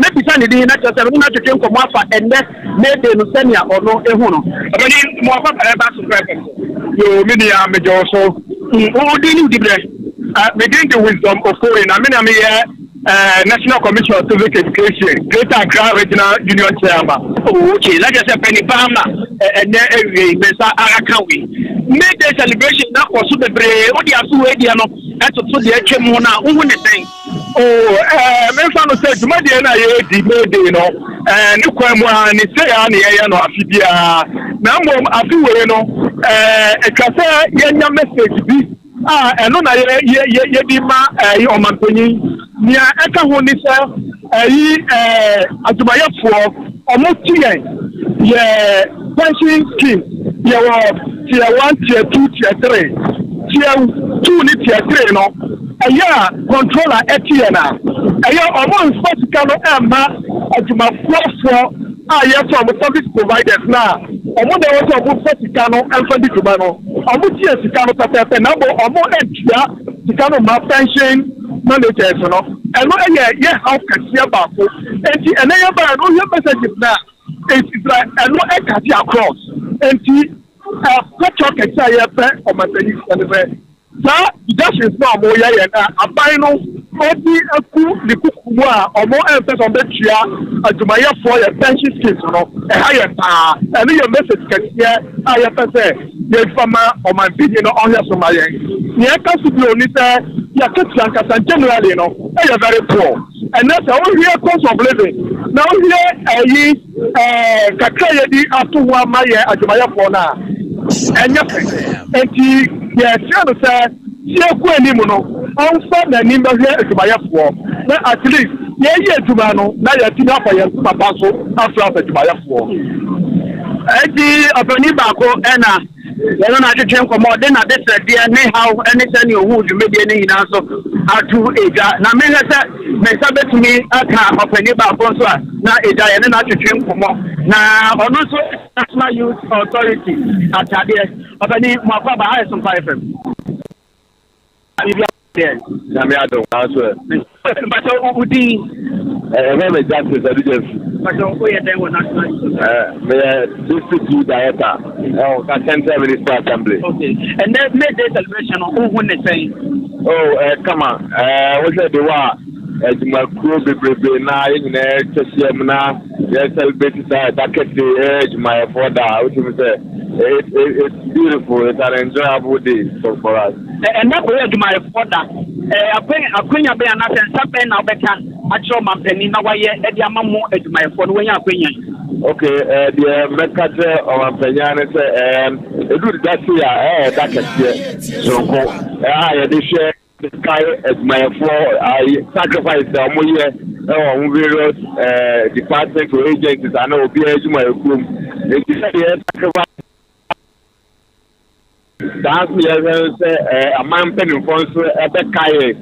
mɛbisa ne din na kyerɛ sɛ mene no atwetwe nkɔmmɔ afa ɛnnɛ May Day no sɛnea ɔno ehu no. Ɔbɛni mo akɔ ɛba so pɛ fɛm. Yo, me nua, megye wo so. Wo din ne wo dibrɛ? Me din de Wisdom Ofori, na me na meyɛ National Commission on Civic Education Greater Accra Regional Union Chairman. Oh, okay, na kyerɛ sɛ panin paa ma ɛnɛ awie yi me nsa aka wei. May Day celebration na kɔ so bebree, wode aso wei deɛ no ɛtoto deɛ atwa mu no a, wohu ne sɛn? Oh, memfa no sɛ dwumadie no a yɛredi May Day no, ne kwan mu a ne sei a ne yɛyɛ no afe biara, na mmom afe wei no atwa sɛ yɛnya message bi a ɛno na yɛdi ma ɛyi ɔmanpanyin. Nea ɛka ho ne sɛ ɛyi adwumayɛfoɔ ɔmo ti yɛn yɛ pension scheme. Yɛwɔ tier one, tier two, tier three. Tier two ne tier three no, ɛyɛ a controller ɛte yɛn a ɛyɛ ɔmo nfa sika no ɛmma adwumafoɔfoɔ a yɛsɛ ɔmo service providers, na ɔmo na ɛwɔ sɛ ɔmo fa sika no ɛmfa di dwuma no. Ɔmo tie sika no pɛpɛɛpɛ, na mbɔ ɔmo ntua sika no ma pension managers no. Ɛno ɛyɛ yɛ haw kɛseɛ baako. Nti ɛnɛ yɛ baa no, yɛ messages na it's like ɛno ɛcut across. Nti ɛpɛtɔ kɛseɛ a yɛpɛ ɔmanpanyin sɛ ne sɛ saa deductions na ɔmo yɛ yɛn na aban no ɔdi aku ne kuku mu a ɔmo ɛmpɛ sɛ ɔmo bɛtua adwumayɛfoɔ yɛ pension schemes no, ɛha yɛ paa. Ɛno yɛ message kɛseɛ a yɛpɛ sɛ yɛfa ma ɔmanpanyin no ɔhwɛ so ma yɛn. Nea ɛka so bio ni sɛ yɛakatua nkasa generally no ɛyɛ very poor. Ɛnɛ sɛ wohwie cost of living na wohwie ɛyi kakra yɛdi ato ho ama yɛ adwumayɛfoɔ no a, ɛnyɛ fɛ. Nti yɛkyerɛ no sɛ tie kɔ anim no, ɔmfa n'anim bɛhwɛ adwumayɛfoɔ na at least yɛyi adwuma no na yɛtumi afa yɛn ntoma pa so afra adwumayɛfoɔ. Ɛnti ɔpanin baako ɛna yɛno no atwetwe nkɔmmɔ, ɔde n'adesrɛdeɛ ne haw ne sɛnea ohuu dwumadie no nyinaa nso ato edwa. Na mehwɛ sɛ me nsa bɛtumi aka ɔpanin baako nso a na edwa yɛne no atwetwe nkɔmmɔ, na ɔno nso National Youth Authority atadeɛ. Ɔpanin, mo akɔ aba ha yɛ Sompa FM. Nyame adom, nanso ɛ. Mpakyɛ, wo din? Ɛfɛ me Justice Adugyafi. Mpakyɛ, woyɛ dɛn wɔ National Youth? Meyɛ District Youth Director ɛwɔ ka Central Municipal Assembly. Okay, ɛnɛ May Day celebration no, wohu ne sɛn? Oh, kama. Wohwɛ de wɔ a adwumakuo bebrebe na yɛn nyinaa atwa hyia mu na yɛ celebrate saa ɛda kɛse, ɛyɛ adwumayɛfoɔ da a, wotumi sɛ it's beautiful, it's an enjoyable day for us. Ɛnɛ kɔyɛ adwumayɛfoɔ da. Akwanya bɛn anaasɛ nsa bɛn na wobɛka akyerɛ ɔmampanin na wayɛ de ama mo adwumayɛfoɔ no wɔanya akwanya yi? Ok, eh, deɛ mɛka kyerɛ ɔmampanyin ne sɛ eh, ɛduru da sei a ɛyɛ da kɛseɛ soronko eh, a yɛde hwɛ kae adwumayɛfoɔ sacrifice a wɔyɛ ɛwɔ wɔn various eh, department or agencies ana obiara adwumayɛkuo mu. Enti sɛdeɛ sacrifice Saa nso na yɛhwɛ no sɛ aman mpanimfoɔ nso bɛkae yɛn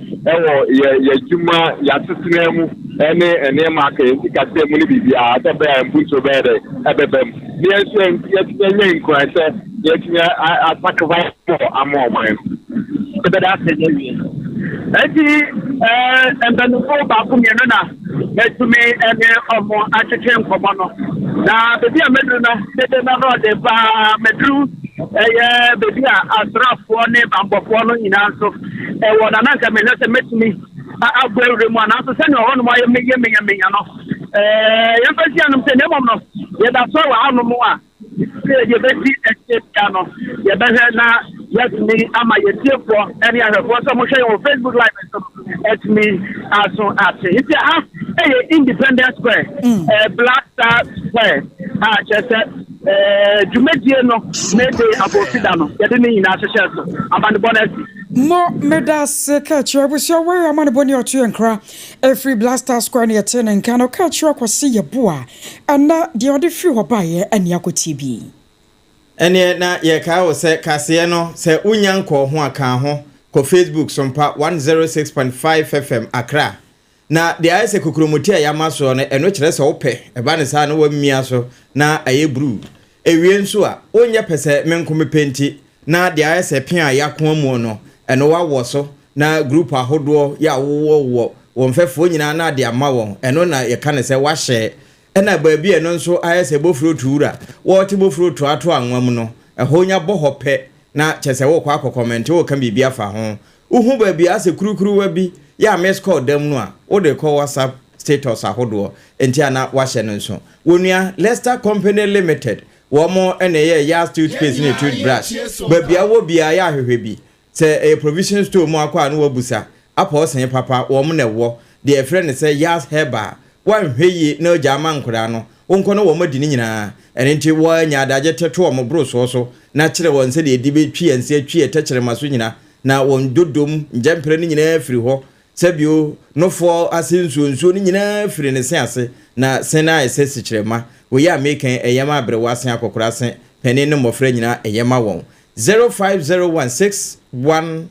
wɔ yɛ yɛn adwuma, yɛn asetena mu ne nneɛma aka yɛn sikasɛm mu ne biribiara sɛ ɛbɛyɛ a mpuntuo bɛyɛ dɛ ɛbɛba mu. Na yɛn nso yɛatumi anya nkuran sɛ yɛatumi asacrifice more ama ɔman no. Yɛbɛda ase na awie. Enti mpanimfoɔ baako mmienu na mɛtumi ne ɔmo atwetwe nkɔmmɔ no. Na baabi a mɛduru no, dede no ano ɔden paa. Mɛduru ɛyɛ baabi a asraafoɔ ne bambɔfoɔ no nyinaa nso ɛwɔ, na na nka mehwɛ sɛ mɛtumi abɔ awura mu a, nanso sɛnea ɔhɔnom ayɛ meyɛ menyamenya no, yɛmfa si anom sɛ na mmom no yɛda so wɔ hanom a sɛ yɛbɛdi akyire bia no, yɛbɛhwɛ na yɛatumi ama yɛtiefoɔ ne ahwɛfoɔ sɛ mohwɛ yɛn wɔ Facebook Live nso no atumi aso ate. Nti ha ɛyɛ Independence Square, Black Star Square a kyerɛ sɛ dwumadie no May Day abɔfida no yɛde ne nyinaa hyehyɛ so amanebɔ no asi. Mo meda ase ka kyerɛ abusua wei amanebɔ ne ɔto yɛn nkra ɛfiri Black Star Square ne yɛte ne nka no ka kyerɛ Kwasi Yeboah ɛnɛ deɛ ɔde firi hɔ baeɛ ɛne akɔtie bi. Ɛneɛ na yɛkae wo sɛ kaseɛ no sɛ wonya nkɔɔ ho a ka ho kɔ Facebook Sompa 106.5 FM Accra. Na deɛ ayɛ sɛ kokuromoti a yɛama soɔ no, ɛno kyerɛ sɛ wopɛ, ɛba no saa na woamia so na ayɛ bruu. Ɛwie nso a, wonyɛ pɛ sɛ me nko mepɛ nti, na deɛ ayɛ sɛ pea a yɛakoa muo no, ɛno woawɔ so, na group ahodoɔ yɛ a wowɔ wɔ wo mfɛfoɔ nyinaa na ade ama wɔn, ɛno na yɛka no sɛ woahyɛ. Ɛna baabi a ɛno nso ayɛ sɛ bofrootu wura, wɔrete bofrootu ato anwa mu no, ɛhɔ nya bɔ hɔ pɛ na kyerɛ sɛ worekɔ akɔ kɔmɛnte, woreka biribi afa ho. Wohu baabi a asɛ kurukuruwa bi yɛ a miss call da mu no a, wode rekɔ WhatsApp status ahodoɔ nti a na woahyɛ no nso. Wɔnua Lester Company Limited, wɔn na ɛyɛ Yas toothpaste ne toothbrush. Baabi a wowɔ biara yɛ ahwehwɛ bi. Sɛ ɛyɛ provision store mu akɔ a na woabusa. Apɔɔsee papa, wɔn na ɛwɔ. Deɛ yɛfrɛ no sɛ Yas Herbal. Woanhwɛ yie na wagya ama nkwadaa no, wonkɔ na wɔn adi ne nyinaa. Ɛno nti woanya adagye te to wɔn borosoɔ so na kyerɛ wɔn sɛdeɛ yɛde bɛtwi yɛn se atwi yɛn tɛkyerɛma so nyina na wɔn dodom ngyɛmprɛ no nyinaa firi hɔ, sɛbio nofoɔ ase nsuo nsuo no nyinaa firi ne se ase, na se no ayɛ sɛ sikyerɛma. Wei a meka yi, ɛyɛ ma aberewa se, akɔkora se, panin ne mmɔfra nyinaa, ɛyɛ ma wɔn. 0501 61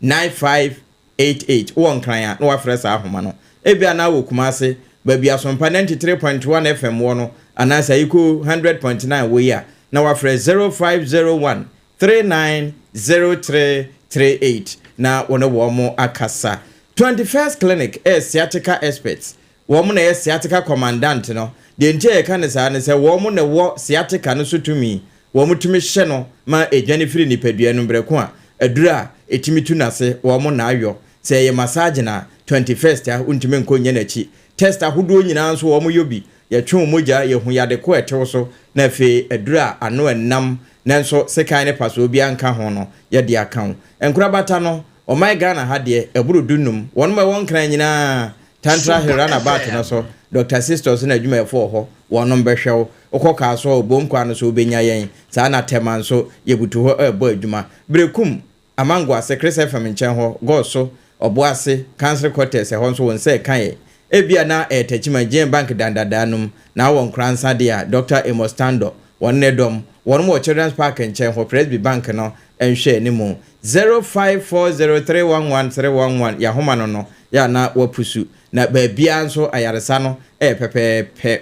9588 Wowɔ Nkran a, na woafrɛ saa ahoma no. Ebia na wowɔ Kumase, baabi Asompa 93.1 FM wɔ no, anaasɛ Ayiko 100.9 wɔ yi a, na woafrɛ 0501 390338 na wo ne wɔn akasa. 21st Clinic yɛ sciatica experts. Wɔn na ɛyɛ sciatica commandant no. Deɛ nti a yɛka no saa ne sɛ wɔn na ɛwɔ sciatica no so tumi. Wɔtumi hyɛ no ma ɛdwane firi nipadua no mu berɛ ko a aduro a ɛtumi tu no ase wɔn na ayɔ. Sɛ ɛyɛ massaging a, 21st a wontumi nkɔ nyɛ n'akyi. Test ahodoɔ nyinaa nso wɔn yɔ bi. Yɛtwe wo mogya, yɛhu yade ko a ɛte wo so, na afei aduro a ano ɛnnam nanso sekan ne pasoɔ biara nka ho no yɛde aka wo. Nkorabata no, ɔman Ghana ha deɛ ɛboro du-num. Wɔnom a ɛwɔ Nkran nyinaa, Tantra Hill Runabout no so, Doctor Sistos ne n'adwumayɛfoɔ wɔ hɔ, wɔnom bɛhwɛ wo. Wokɔ Kasoa, Obom kwan no so wobɛnya yɛn. Saa na Tema nso, yɛbutu hɔ rebɔ adwuma. Berekum, Amango ase, Chris FM nkyɛn hɔ, Goso, Ɔboase, Council Quarters, ɛhɔ nso wo nsa reka yɛn. Ebia na ɛyɛ Techiman, GN Bank dan dadaa no mu, na wɔ Nkoransa deɛ a, Doctor Amos Tandor, wɔn ne dɔm. Wɔnom wɔ Children's Park nkyɛn hɔ, Presby Bank no nhwɛanimu. 0540311311 Yɛahoma no no, yɛ a na wapusu. Na baabiara nso ayaresa no yɛ pɛpɛɛpɛ.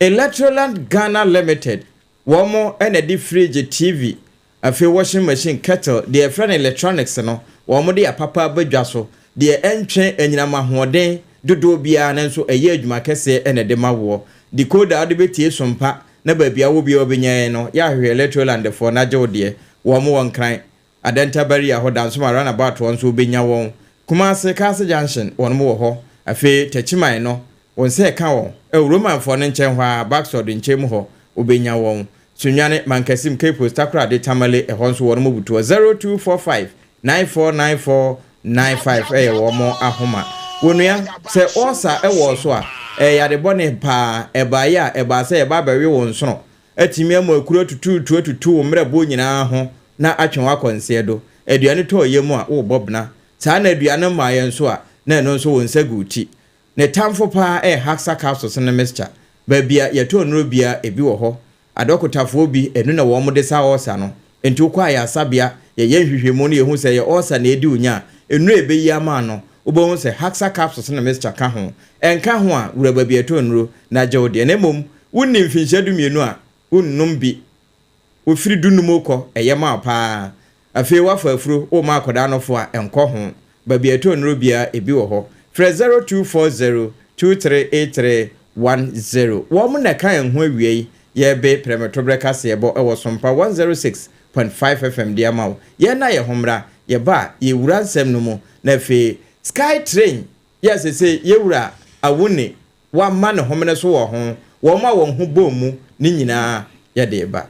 Electroland Ghana Limited, wɔn na ɛde fridge, TV, afei washing machine, kettle, deɛ yɛfrɛ no electronics no, wɔn de apapa aba dwa so. Deɛ ɛntwe anyinam ahoɔden dodoɔ biara nanso ɛyɛ adwuma kɛseɛ na ɛde ma woɔ. Decoder a wode bɛtie sompa na baabi a wowɔ biara wobɛnya yɛn no, yɛ ahwehwɛ Electroland foɔ na gye wo deɛ. Wɔn wɔ Nkran, Adenta Barrier hɔ, Dansoma Runabout hɔ nso wobɛnya wɔn. Kumasi, Kaase Junction, wɔn wɔ hɔ. Afei Techiman no, Wo nsa ɛka wɔn. Ɛwɔ Romanfoɔ no nkyɛn hɔ ara, Baxford nkyɛn mu hɔ, wobɛnya wɔn. Sunyani, Mankasim, Cape Coast, Takoradi, Tamale, ɛhɔ nso wɔn butu hɔ. 0245 9494 95 ɛyɛ wɔn ahoma. Wonua, sɛ ɔɔsa wɔ wo so a, Ɛyɛ yare bɔne paa. Ɛbaeɛ a, ɛbaa sɛ ɛba abɛwe wo nsono, atumi ama akuro atutuutu atutu wo mmerɛboɔ nyinaa ho na atwe wo akɔ nseɛ do. Aduane tɔ wo yam a, worebɔ bena. Saa na aduane mmaeɛ nso a, na ɛno nso wo nsa gu wo ti. Ne tamfo paa yɛ Haxa capsules ne mixture. Baabi a yɛtɔ nnuro biara, ebi wɔ hɔ. Adɔkotafoɔ bi, ɛno na wɔde sa ɔɔsa no. Enti wokɔ ayaresabea, yɛyɛ nhwehwɛmu na yɛhu sɛ ɛyɛ ɔɔsa na ɛredi wo nya a, nnuro a ɛbɛyi ama no, wobɛhu sɛ Haxa capsules ne mixture ka ho. Ɛnka ho a, wura baabi a yɛtɔ nnuro na gye wo deɛ. Na mmom, wonni mfinhyia dumienu a, wonnom bi. Wofiri dunum rekɔ, ɛyɛ ma wo paa. Afei woafa afuro, worema akwadaa nofo a, ɛnkɔ ho. Baabi a yɛtɔ nnuro biara, ebi wɔ hɔ. Frɛ 0240 2383 10. Wɔn na ɛka yɛn ho awia yi. Yɛrebe prɛmtoberɛ kaseɛbɔ wɔ Sompa 106.5 FM de ama wo. Yɛn na yɛn ho mmra. Yɛba a, yɛwura nsɛm no mu. Na afei, Sky Train yɛ seesei yɛwura Awuni wama ne homene so wɔ ho, wɔn a wɔn ho bɔɔ mu no nyinaa yɛde reba.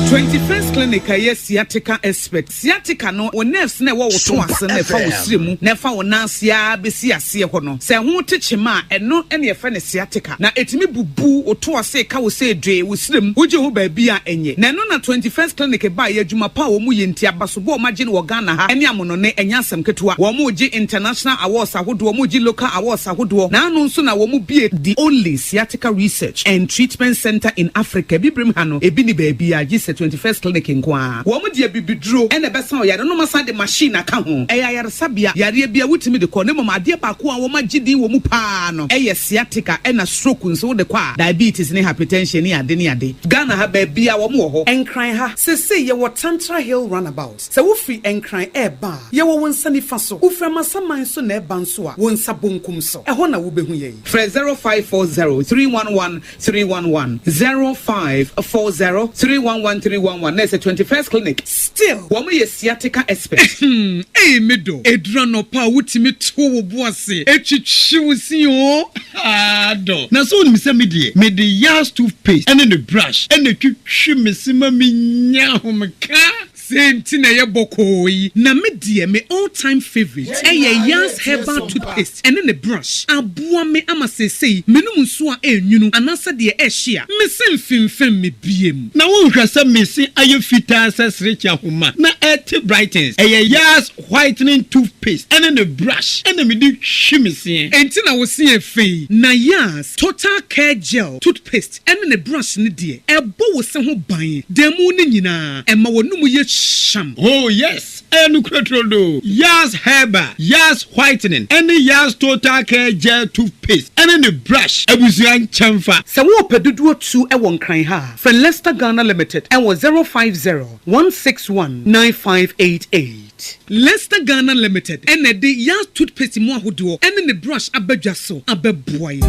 21st Clinic a ɛyɛ sciatica expert. Sciatica no, wo nerves na ɛwɔ wo to ase na ɛfa wo srɛ mu na ɛfa wo nan ase ara bɛsi aseɛ hɔ no. Sɛ ɛho te kyema a, ɛno na yɛfrɛ no sciatica. Na ɛtumi bubu wo to ase ka wo sɛ dwee wo srɛ mu, wogye ho baabi a ɛnyɛ. Na ɛno na 21st Clinic baeɛ, adwuma pa a wɔn yɛ nti, abasobɔ a wɔn agye no wɔ Ghana ha ne amonɔne, ɛnyɛ asɛm ketewa. Wɔn regye international awards ahodoɔ, wɔn regye local awards ahodoɔ. Na ano nso na wɔn bue the only sciatica research and treatment centre in Africa. Abibirem ha no, ebi nni baabiara gye sɛ 21st Clinic nko ara. Wɔn de abibiduro na ɛbɛsa ɔyare no, na wɔasan de machine aka ho. Ɛyɛ ayaresabea, yareɛ biara wotumi de kɔ, na mmom adeɛ baako a wɔagye din wɔ mu pa ara no yɛ sciatica ɛna stroke nso wode kɔ a, diabetes ne hypertension ne ade ne ade. Ghana ha baabiara wɔn wɔ hɔ. Nkran ha, seesei yɛwɔ Tantra Hill Runabout. Sɛ wofiri Nkran reba a, yɛwɔ wo nsa nifa so. Wofiri Amasaman nso na ɛreba nso a, wo nsa bonkum so. Ɛhɔ na wobɛhu yɛn. Frɛ 0540 311 311, 0540 311 311 na ɛsɛ 21st Clinic. Still. Wɔn yɛ sciatica expert. Ehem ei me dɔ, ɛduru anɔpa a wotumi to wo bo ase twitwi wo se oo haa dɔ. Na sɛ wonim sɛ me deɛ mede Yas toothpaste ne ne brush na ɛtwitwi me se ma menya ahomeka. Sei nti na ɛyɛ bɔkɔɔ yi. Na me deɛ me all time favourite ɛyɛ Yas herbal toothpaste ɛne ne brush. Aboa me ama seesei menom nsuo a ɛnwunu anaasɛ deɛ ɛhye a, me se mfemfem me biem. Na wonhwɛ sɛ me se ayɛ fitaa sɛ serekye ahoma na ɛte brightens. Ɛyɛ Yas whitening toothpaste ɛne ne brush ɛna mede twi me seɛ. Enti na wo se yɛ fɛ yi. Na Yas total care gel toothpaste ɛne ne brush no deɛ, ɛbɔ wo se ho ban da mu no nyinaa, ɛma w'anomu yɛ hyeam. Oh yes, ɛyɛ nokorɛ turodoo. Yas Herbal, Yas Whitening ɛne Yas Total Care Gel Toothpaste ɛne ne brush abusua nkyɛnfa. Sɛ worepɛ dodoɔ tu wɔ Nkran ha a, frɛ Lester Ghana Limited wɔ 050 161 9588. Lester Ghana Limited na ɛde Yas Toothpaste mu ahodoɔ ne ne brush aba dwa so abɛboa yɛn.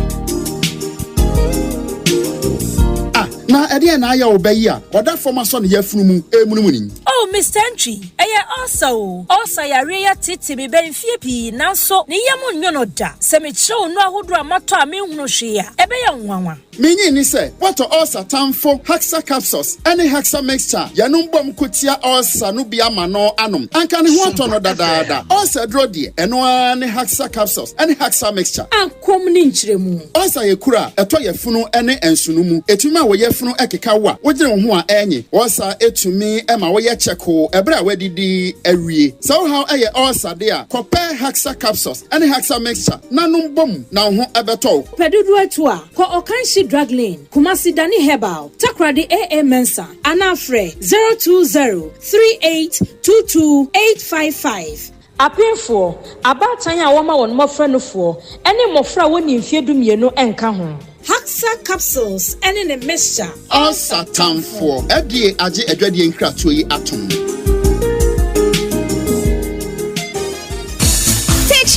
Ah, na ɛdeɛn na ayɛ wo ba yi a ɔda fam asɔ ne yafunu mu remunimuni yi? Oh, Mister Antwi, ɛyɛ ulcer o. Ulcer yareɛ yi atete me bɛ mfeɛ pii nanso ne yam nnwo no da. Sɛ mekyerɛ wo nnuro ahodoɔ a matɔ a menhunu hwee a, ɛbɛyɛ wo nwanwa. Minnye nni sɛ woatɔ ulcer tamfo Haxa Capsules ne Haxa Mixture a yɛnom bom ko tia ulcer no bi ama no anom. Anka ne ho atɔ no dadaada. Ulcer aduro deɛ, ɛno ara ne Haxa Capsules ne Haxa Mixture. Akɔm ne nkyerɛmu. Ulcer yɛ kuru a ɛtɔ yafunu ne nsono mu. Etumi ma wo yafunu keka wo a wodwene wo ho a ɛnye. Ulcer tumi ma woyɛ kyɛkoo bere a woadidi awie. Sɛ wo haw yɛ ulcer de a, kɔpɛ Haxa Capsules ne Haxa Mixture na nom bom na wo ho bɛtɔ wo. Pɛ dodoɔ atu a, kɔ Ɔkanhyi Drug Lane, Kumasi Dani Herbal, Takoradi AA Mensah anaa frɛ 020 3822 855. Apemfoɔ, abaatan a wɔma wɔn mmɔfra nufoɔ, ne mmɔfra a wɔnnii mfeɛ dumienu nka ho. Haxa capsules ne ne mixture. Ulcer tamfoɔ. FDA agye adwadie nkratoɔ yi atom.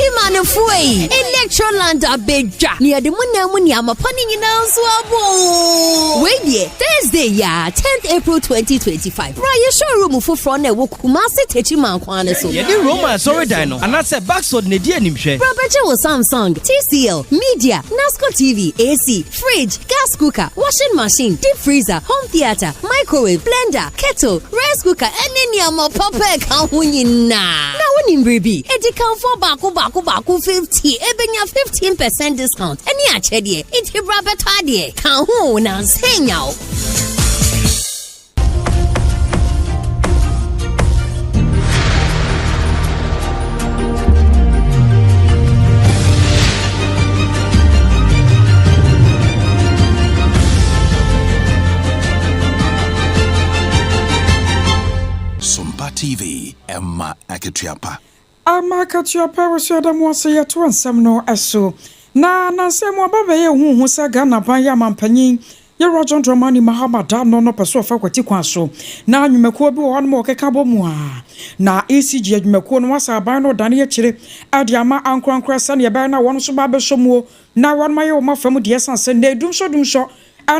Techimanfoɔ ei, Electroland abɛdwa, na yɛde mo nan mu nneɛma pa no nyinaa nso aba oo. Wei deɛ, Thursday yi ara, tenth April 2025, bra yɛn showroom foforɔ no a ɛwɔ Kumasi Techiman kwan no so. Yɛde Roma asɔredan no anaasɛ Baxod na edi animhwɛ. Bra bɛgye wo Samsung, TCL, Media, Nasco TV, AC, Fridge, gas cooker, washing machine, deep freezer, home theatre, microwave, blender, kettle, rice cooker, ɛne nneɛma papa a ɛka ho nyinaa. Na wonim biribi? Adikanfoɔ baako baako baako 50 ɛbɛnya 15 percent discount ɛne akyɛdeɛ. Nti bra bɛtɔ adeɛ. Ka ho na nsa nya wo. Sompa TV, ɛma akatua pa. Ama akatua pa wɔ so yɛda mo ase yɛtoa nsɛm no so. Na nansa yi mu aba bɛyɛ huhu sɛ Ghana aban yɛ amanpanyin Yɛwura John Dramani Mahama da no no pɛ sɛ ɔfa kwati kwan so na nnwumakuo bi wɔ hɔnom a wɔkeka bɔ mu a na ECG adwumakuo no asa aban no redane akyire de ama ankorankorɛ sɛdeɛ ɛbɛyɛ na wɔn nso ba abɛsɔ muo na wɔnom ayɛ wɔn afa mu deɛ ɛsiane sɛ nnɛ dumsɔdumsɔ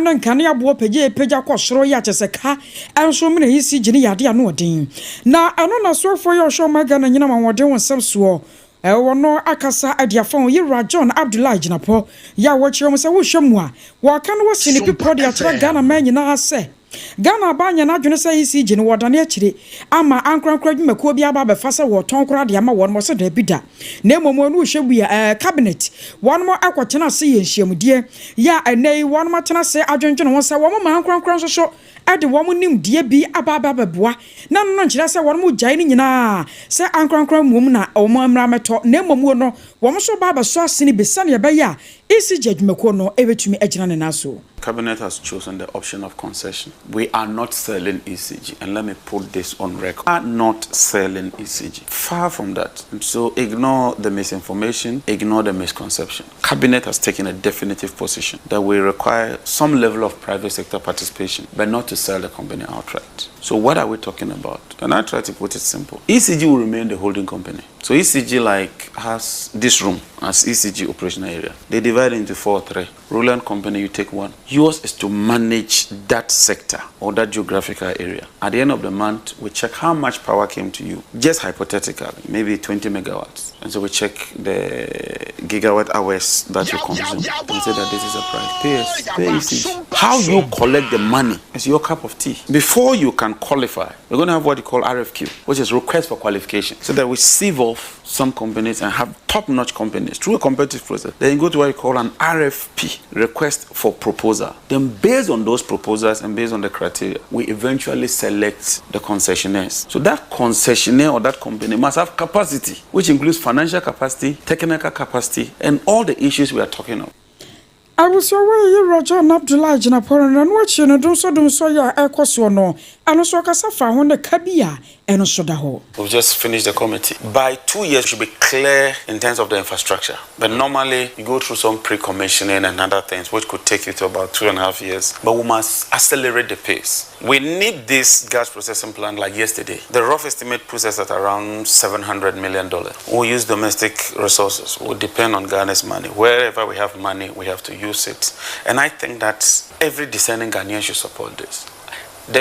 ne nkanea boɔ pagya ɛpagya kɔ soro yɛ akyɛ sɛ ka nso mene ECG no yɛ adeɛ ano ɔden na ɛno na soafoɔ yɛ ɔhwɛ ɔman Ghana nyinam ahoɔden ho nsɛm soɔ Wɔ no akasa de afa ho, Yewura John Abdulai Jinapor yɛ a wɔkyerɛ mu sɛ wohwɛ mu a, wɔaka no wɔ sini bepɔ de akyerɛ Ghana man nyinaa sɛ Ghana aban nyɛ n'adwene sɛ ECG no wɔdane akyire ama ankorankoro adwumakuo bi aba abɛfa sɛ wɔtɔn koraa de ama wɔn, wɔse daabi da na mmom wɔn wohwɛ mu a cabinet wɔn kɔtena ase yɛ nhyiamudie yɛ a ɛnnɛ yi wɔn atena ase adwendwene ho sɛ wɔn ma ankorankoro nso so de wɔn nimdeɛ bi aba abɛboa, na ɛno no nkyerɛ sɛ wɔregyae ne nyinaa sɛ ankorankoro mmom na wɔn mmra mmɛtɔ, na mmom no, wɔn nso reba abɛsɔ asene bi sɛnea ɛbɛyɛ a ECG adwumakuo no bɛtumi agyina ne nan so. Cabinet has chosen the option of concession. We are not selling ECG, and let me put this on record. We are not selling ECG. Far from that. So ignore the misinformation, ignore the misconception. Cabinet has taken a definitive position that we require some level of private sector participation, but not to sell the company outright. So what are we talking about? And I try to put it simple. ECG will remain the holding company. So ECG like has this room as ECG operational area. They divide into 4, 3. Roland company, you take one. Yours is to manage that sector or that geographical area. At the end of the month, we check how much power came to you. Just hypothetically, maybe 20 megawatts. And so we check the gigawatt hours that you consume and say that this is a price. Pay us, pay ECG. How you collect the money is your cup of tea. Before you can qualify, we're going to have what you call RFQ, which is request for qualification, so that we sieve off some companies and have top-notch companies through a competitive process. Then you go to what you call an RFP, request for proposal. Then based on those proposals and based on the criteria, we eventually select the concessionaires. So that concessionaire or that company must have capacity, which includes financial capacity, technical capacity, and all the issues we are talking of. Abusua wei yi Wura John Abdulai Jinapor no, ɛno akyi no donsɔdonsɔ yi a ɛrekɔ soɔ no, ɛno nso ɔkasa faa ho ne ka bi a ɛno nso da hɔ. We've just finished the committee. By 2 years, should be clear in terms of the infrastructure. But normally, you go through some pre-commissioning and other things, which could take you to about 2.5 years. But we must accelerate the pace. We need this gas processing plant like yesterday. The rough estimate puts us at around $700 million. We'll use domestic resources. We'll depend on Ghana's money. Wherever we have money, we have to use it. And I think that every discerning Ghanaian should support this.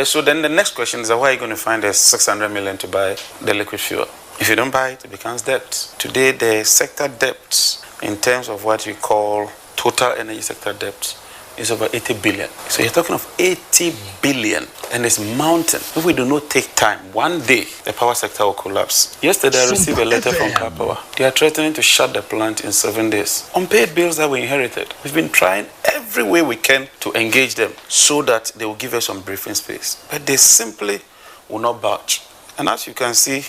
So then the next question is, where are you going to find the $600 million to buy the liquid fuel? If you don't buy it, it becomes debt. Today, the sector debt, in terms of what we call total energy sector debt, is over 80 billion. So you're talking of 80 billion, and it's mounting. If we do not take time, one day the power sector will collapse. Yesterday, I received a letter from Karpower. They are threatening to shut the plant in 7 days. Unpaid bills that we inherited. We've been trying every way we can to engage them so that they will give us some briefing space. But they simply will not budge. And as you can see,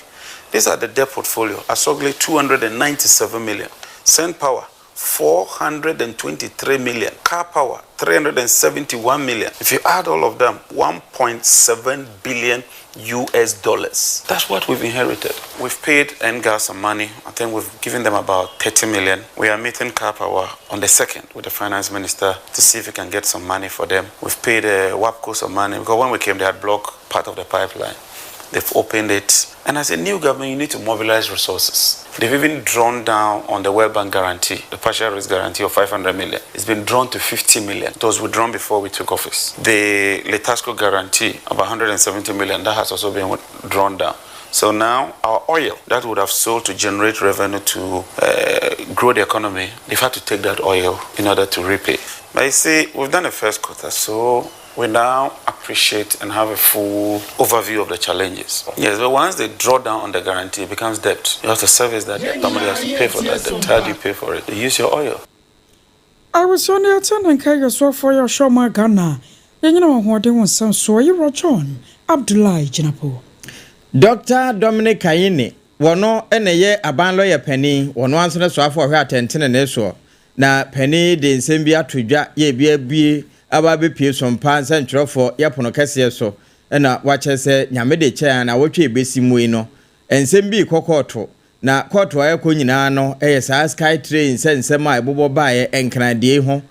these are the debt portfolio. Asogli, 297 million. Cenpower, 423 million. Karpower, 371 million. If you add all of them, 1.7 billion US dollars. That's what we've inherited. We've paid NGAS some money. I think we've given them about 30 million. We are meeting Karpower on the 2nd with the finance minister to see if we can get some money for them. We've paid WAPCO some money because when we came, they had blocked part of the pipeline. They've opened it. And as a new government, you need to mobilize resources. They've even drawn down on the World Bank guarantee, the partial risk guarantee of 500 million. It's been drawn to 50 million. It was withdrawn before we took office. The Litasco guarantee of 170 million, that has also been drawn down. So now our oil that would have sold to generate revenue to uh, grow the economy, they've had to take that oil in order to repay. But you see, we've done the first quarter, so we now appreciate and have a full overview of the challenges. Yes, but once they draw down on the guarantee, it becomes debt. You have to service that debt. Somebody has to pay for that debt. How do you pay for it? You use your oil. Abusua no yɛte ne nka yɛ soafoɔ yɛ ɔhwɛ ɔman Ghana yɛnyina wɔ ahoɔden wo nsɛm soɔ Yewura John Abdullahi Gyinapo. Dɔkta Dominic Ayine, wɔno na ɛyɛ aban lɔya panin, wɔno ara nso ne soafoɔ a ɔhwɛ atɛntenenee soɔ. Na panin yi de nsɛm bi ato dwa yɛ ebi abue aba abɛpue so mpa nsɛntwerɛfoɔ yɛ pono kɛseɛ so na wakyerɛ sɛ Nyame de kyɛɛ a nawɔtwe a ɛbɛsi mu yi no nsɛm bi rekɔ kɔɔto na kɔɔto a ɛrekɔ nyinaa no yɛ saa sky train sɛ nsɛm a ɛbobɔ baeɛ Nkran deɛ yi ho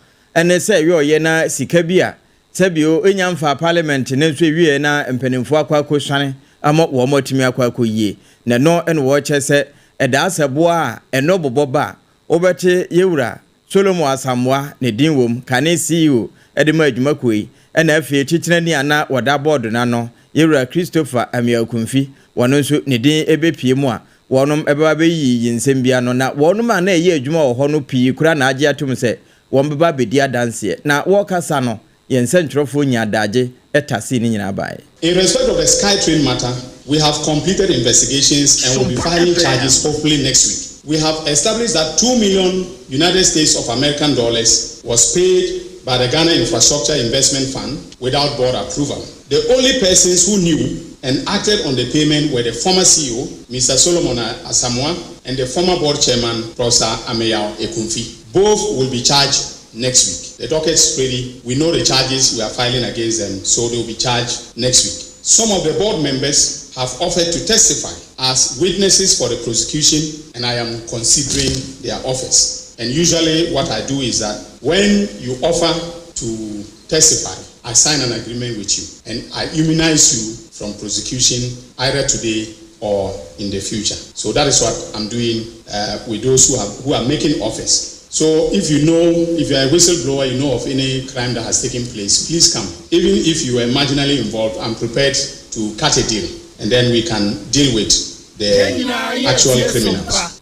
ne sɛ ɛyɛ ɔyɛ na sika bi a sɛbio ɛnya mfaa parliament no nso ɛwieɛ na mpanimfoɔ akɔ akɔsuane ama wɔn atumi akɔ akɔyie na ɛno na wɔrekyerɛ sɛ ɛdaa sɛ boa a ɛno bobɔ ba a Wobɛte Yewura Solomon Asamoah ne din wom, kane CEO de ma adwumakuo yi, ɛna afei titenani a na wɔda bɔɔdo no ano, Yewura Christopher Ameyaw-Kumfi, wɔno nso ne din bɛpue mu a wɔnom bɛba abɛyiyi nsɛm bi ano. Na wɔnom a na ɛyɛ adwuma wɔ hɔ no pii koraa na agye atom sɛ wɔbɛba abɛdi adanseɛ. Na wɔrekasa no, yɛn nsɛntwerɛfoɔ nyaa adagye tasee ne nyinaa baeɛ. In respect of the SkyTrain matter, we have completed investigations and will be filing charges hopefully next week. We have established that 2 million United States of American dollars was paid by the Ghana Infrastructure Investment Fund without board approval. The only persons who knew and acted on the payment were the former CEO, Mr. Solomon Asamoah, and the former board chairman, Professor Ameyaw Ekumfi. Both will be charged next week. The docket's ready. We know the charges we are filing against them, so they will be charged next week. Some of the board members have offered to testify as witnesses for the prosecution, and I am considering their offers. And usually what I do is that when you offer to testify, I sign an agreement with you and I immunize you from prosecution either today or in the future. So that is what I'm doing uh, with those who, have, who are making offers. So if you know, if you are a whistleblower, you know of any crime that has taken place, please come. Even if you were marginally involved, I'm prepared to cut a deal and then we can deal with the actual criminals.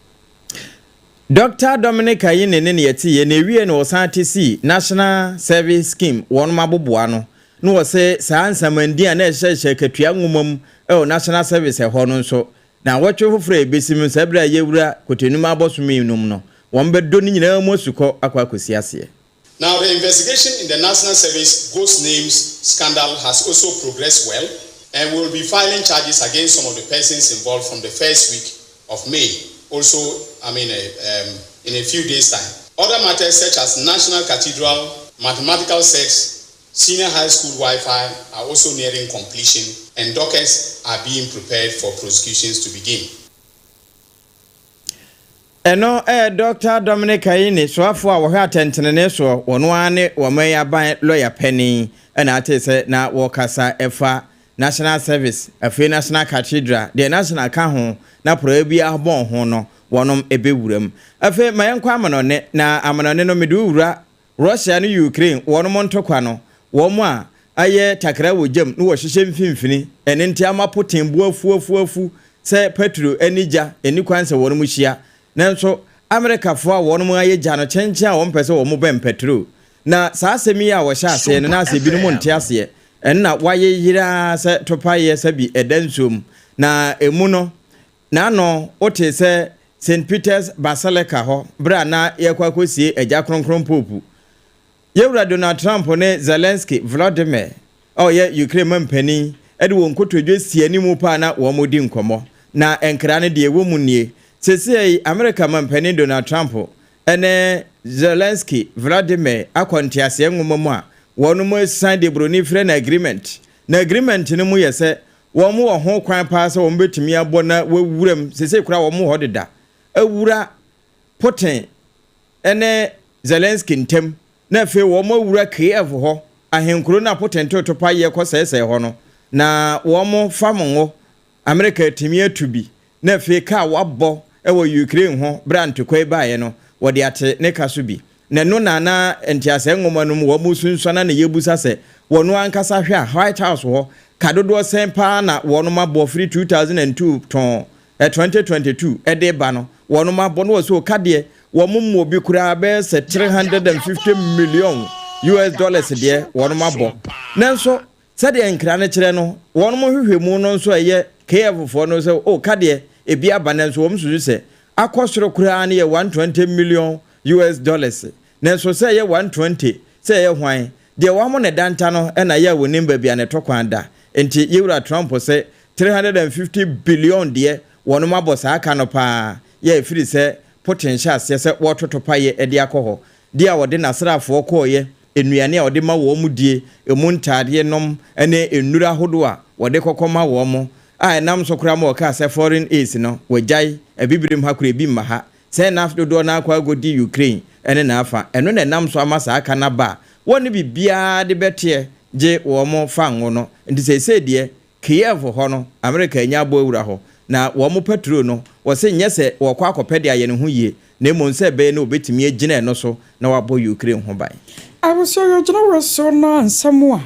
Dɔkta Dominic Ayine ne nea ɛteeɛ na ɛwiee no wɔsan te sii National Service Scheme wɔnom aboboa ano na wɔse saa nsamandi a na ɛhyehyɛ akatua nwoma mu wɔ National Service ɛhɔ no nso naawɔtwe foforɔ a ɛbɛsi mu saa berɛ a yɛwura Kotonum abɔsome yi nom no wɔn bɛdɔ ne nyinaa mu asukɔ akɔ akɔsi aseɛ. Now, the investigation in the National Service Ghost Names scandal has also progressed well, and we will be filing charges against some of the persons involved from the first week of May, also, I mean, uh, um, in a few days' time. Other matters such as National Cathedral, mathematical sex, senior high school Wi-Fi are also nearing completion, and dockets are being prepared for prosecutions to begin. Ɛno yɛ Dɔkta Dominic Ayine, soafoɔ a wɔhwɛ atɛntenenee soɔ, wɔno ara ne wɔman yi aban lɔya panin na atee sɛ na wɔrekasa ɛfa National Service, afei National Cathedral, deɛ National ka ho na porɔeɛ biara bɔn ho no, wɔnom bɛwura mu. Afei ma yɛnkɔ amanɔne, na amanɔne no mede wo wura Russia ne Ukraine wɔnom ntɔkwa no, wɔn a ayɛ takra wɔ gyam na wɔhyehyɛ mfimfini, ɛno nti ama Putin bo afu afu afu sɛ pɛtro ne gya nni kwan sɛ wɔnom hyia. Nanso Amerikafoɔ a wɔnom ayɛ gya no kyenkyen a wɔmpɛ sɛ wɔn bɛn pɛtro. Na saa asɛm yi a wɔhyɛ aseɛ no na asɛ binom nte aseɛ. Ɛno na wɔayeyere ara sɛ topaeɛ sɛbi ɛda nsuo mu. Na ɛmu no, n'ano wotee sɛ Saint Peter's Basilica hɔ berɛ a na yɛrekɔ akɔsie Agya Kronkron Pope Yɛwura Donald Trump ne Zelensky Volodymyr a ɔyɛ Ukraine mampanin de wɔn nkotodwe si anim paa na wɔredi nkɔmmɔ. Na nkra no deɛ ɛwɔ mu nie, Seesei Amerika mampanin Donald Trump ne Zelensky Volodymyr akɔ nteaseɛ nwoma mu a wɔn asiane deɛ buroni frɛ no agreement. Na agreement no mu yɛ sɛ wɔn wɔ ho kwan paa sɛ wɔn bɛtumi abɔ na wɔawura mu, seesei koraa wɔn wɔ hɔ deda, awura Putin ne Zelensky ntam na afei wɔawura Kiev hɔ, ahenkuro no a Putin too topaeɛ kɔsɛesɛe hɔ no, na wɔfa mo ngo, Amerika atumi atu bi, na afei ka a wɔabɔ wɔ Ukraine ho berɛ a ntokwa yi baeɛ no, wɔde ate ne ka so bi. Na ɛno na na nteaseɛ nwoma no mu wɔresunsuana na yɛrebisa sɛ wɔn ankasa hwɛ a White House hɔ ka dodoɔ sɛn paa na wɔnom abɔ firi 2002 tɔn 2022 de reba no wɔnom abɔ no wɔ sɛ ka deɛ wɔn mmɔɔ bi koraa bɛyɛ sɛ 350 million US dollars deɛ wɔnom abɔ nanso Sɛdeɛ nkra no kyerɛ no, wɔn nhwehwɛmu no nso a ɛyɛ KF foɔ no sɛ oh ka deɛ ebi aba nanso wɔn susu sɛ akɔ soro koraa no yɛ 120 million US dollars nanso sɛ ɛyɛ 120 sɛ ɛyɛ hwan deɛ wɔn na ɛdanta no na ɛyɛ a wɔnim baabi a ne to kwan da nti yɛwura Trump sɛ 350 billion deɛ wɔn abɔ saa ka no paa yɛ ɛfiri sɛ Putin hyɛ aseɛ sɛ wɔretoto payɛ de akɔ hɔ deɛ a ɔde n'asraafoɔ kɔeɛ nnuane a wɔde ma wɔn die, emu ntaadeɛ nom ne nnuro ahodoɔ a wɔde kɔkɔ ma wɔn, a ɛnam so koraa ma wɔkaa sɛ foreign aids no wɔagyae, Abibirem ha koraa ebi mma ha. Sɛ na dodoɔ no ara kɔ akɔdi Ukraine ne n'afa. Ɛno na ɛnam so ama saa ka no aba a wɔnne biribiara de bɛteɛ gye wɔn fa ngo no. Nti seesei deɛ Kiev hɔ no, Amerika anya abɔ awura hɔ, na wɔn pɛtro no, wɔse nyɛ sɛ wɔrekɔ akɔpɛ de ayɛ ne ho yie, na mmom sɛ ɛbɛyɛ na wɔbɛtumi agyina ɛno so na wɔabɔ Ukraine ho ban. Abusua yɛgyina wɔ so na nsɛm a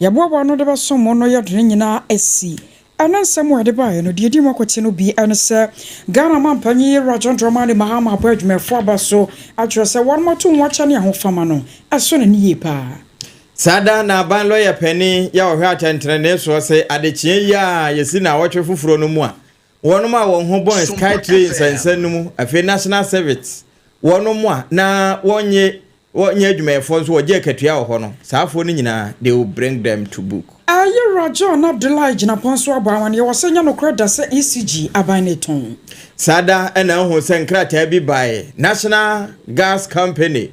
yɛboaboa ano de bɛsom mo no yɛde ne nyinaa asi. Ɛne nsɛm a yɛde baeɛ no, deɛ ɛdi mu akoten no bi ne sɛ Ghana manpanyin Yewura John Dramani Mahama abɔ adwumayɛfoɔ aba so akyerɛ sɛ wɔnom ato ho akyɛ ne ahofama no ɛsɔ n'ani yie paa. Saa da na aban lɔya panin yi a ɔhwɛ atɛntrenee soɔ se adekyeɛ yi a yɛsi naawɔtwe foforɔ no mu a wɔnom a wɔn ho bɔn Skytrain nsɛnsɛn no mu, afei National Service, wɔnom a na wɔnye wɔnyɛ adwumayɛfoɔ nso wɔgye akatua wɔ hɔ no, saa afoɔ no nyinaa they will bring them to book. Ayera John Abdullahi Gyinapɔn nso abɔ amanneɛ wɔ sɛ ɛnyɛ nokorɛ da sɛ ECG aban no retɔn. Saa da na ahuu sɛ nkrataa bi bae National Gas Company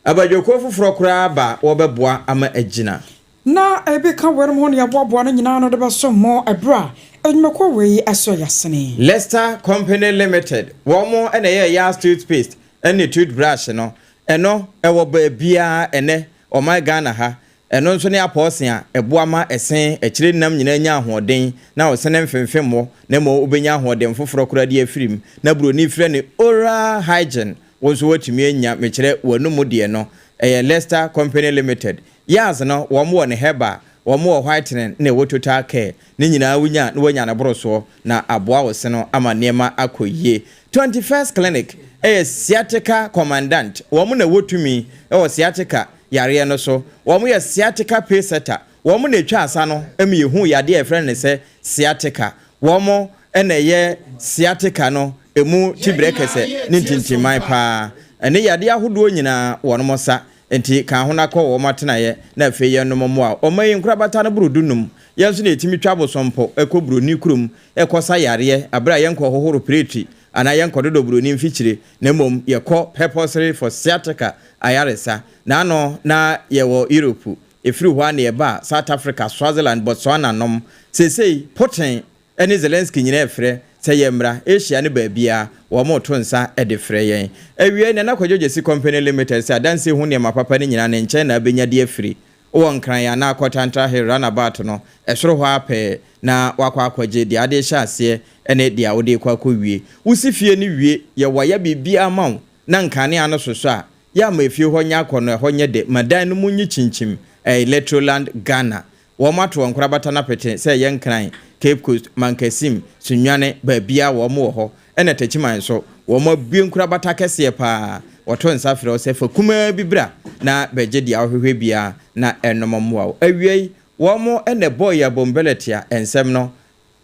Abadwakuo foforɔ koraa ba a wɔbɛboa ama agyina. Na ebi ka weinom ho na yɛaboaboa no nyinaa ano de bɛsom mo ɛberɛ a nnwumakuo wei asɔ yɛn asene. Lester Company Limited, wɔn na ɛyɛɛ Yas toothpaste ne toothbrush no. Ɛno, ɛwɔ baabiara ɛnnɛ, ɔman Ghana ha. Ɛno nso ne apɔɔse a ɛboa ma ɛse akyire nnam nyinaa nya ahoɔden na ɔsene mfemfem hɔ na mmom wobɛnya ahoɔden foforɔ koraa de afiri mu. Na buroni frɛ no oral hygiene. Wo nso woatumi anya, mekyerɛ w'anomu deɛ no. Ɛyɛ Lester Company Limited. Yaz no, wɔn wɔ ne herbal, wɔn wɔ whitening na ɛwɔ total care. Ne nyinaa wonya a na woanya no borosoɔ na aboa wo se no ama nneɛma akɔ yie. 21st Clinic yɛ sciatica commandant, wɔn na ɛwɔ tumi wɔ sciatica yareɛ no so. Wɔn yɛ sciatica pacesetter, wɔn na ɛtwa asa no ma yɛhu yadeɛ a yɛfrɛ no sɛ sciatica. Wɔn na ɛyɛ sciatica no ɛmu tibrɛ kɛsɛ ne ntintimman paa. Ɛne yadeɛ ahodoɔ nyinaa wɔn sa. Enti ka ho na kɔ wɔn atenaeɛ, na afei yɛnnom mmoa wo. Ɔman yi nkorabata no boro dunum. Yɛn nso na yɛtumi twa abosompo kɔ buroni kurom kɔsa yareɛ berɛ a yɛnkɔhohoro preti anaa yɛnkɔdodɔ buroni mfikyire, na mmom yɛkɔ purposely for sciatica ayaresa. Naano na yɛwɔ Europe, ɛfiri hɔ ara na yɛbaa South Africa, Swaziland, Botswana nom. Seesei Putin ne Zelensky nyinaa refrɛ sɛ yɛmmra, Asia ne baabiara, wɔreto nsa de frɛ yɛn. Awiei, Nana Kwadwo Gyasi Company Limited sɛ adansie ho nneɛma papa no nyinaa ne nkyɛn na abɛnya de afiri. Wowɔ Nkran anaa kɔ Tantra Hill Runabout no soro hɔ ara pɛɛ na woakɔ akɔgye deɛ wode rehyɛ aseɛ ne deɛ wode rekɔ akɔwie. Wosi fie no wie, yɛwɔ ayɛ biribiara ma wo na nkanea no sosɔ a, yɛ ama efie hɔ nyɛ akɔnnɔ, ɛhɔ nyɛ dɛ, ma dan no mu nye kyinkyim. Ɛyɛ Electroland Ghana. Wɔato wɔn nkorabata no apete sɛ ɛyɛ Nkran, Cape Coast, Mankasim, Sunyani, baabiara wɔn wɔ hɔ. Ɛna Techiman nso, wɔabue nkorabata kɛseɛ pa ara. Wɔto nsa frɛ wo sɛ fa kumaa bi bra na bɛgye deɛ wohwehwɛ biara na ɛnnom mmoa wo. Awiei, wɔn na ɛbɔɔ yɛn abombɛlɛte a nsɛm no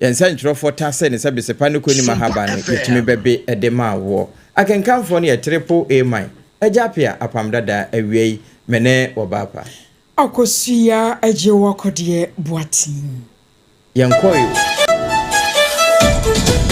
yɛn nsɛntwerɛfoɔ tasee no sɛ besepa ne kɔnim ahaban no yɛtumi bɛbe de maa woɔ. Akenkanfoɔ no yɛ Triple A Man, Agya Appiah, Apam Dada, Awiei, me ne Wɔbaapa. Akosua Agyew Akɔdeɛ Boateng. Yɛnkɔe o.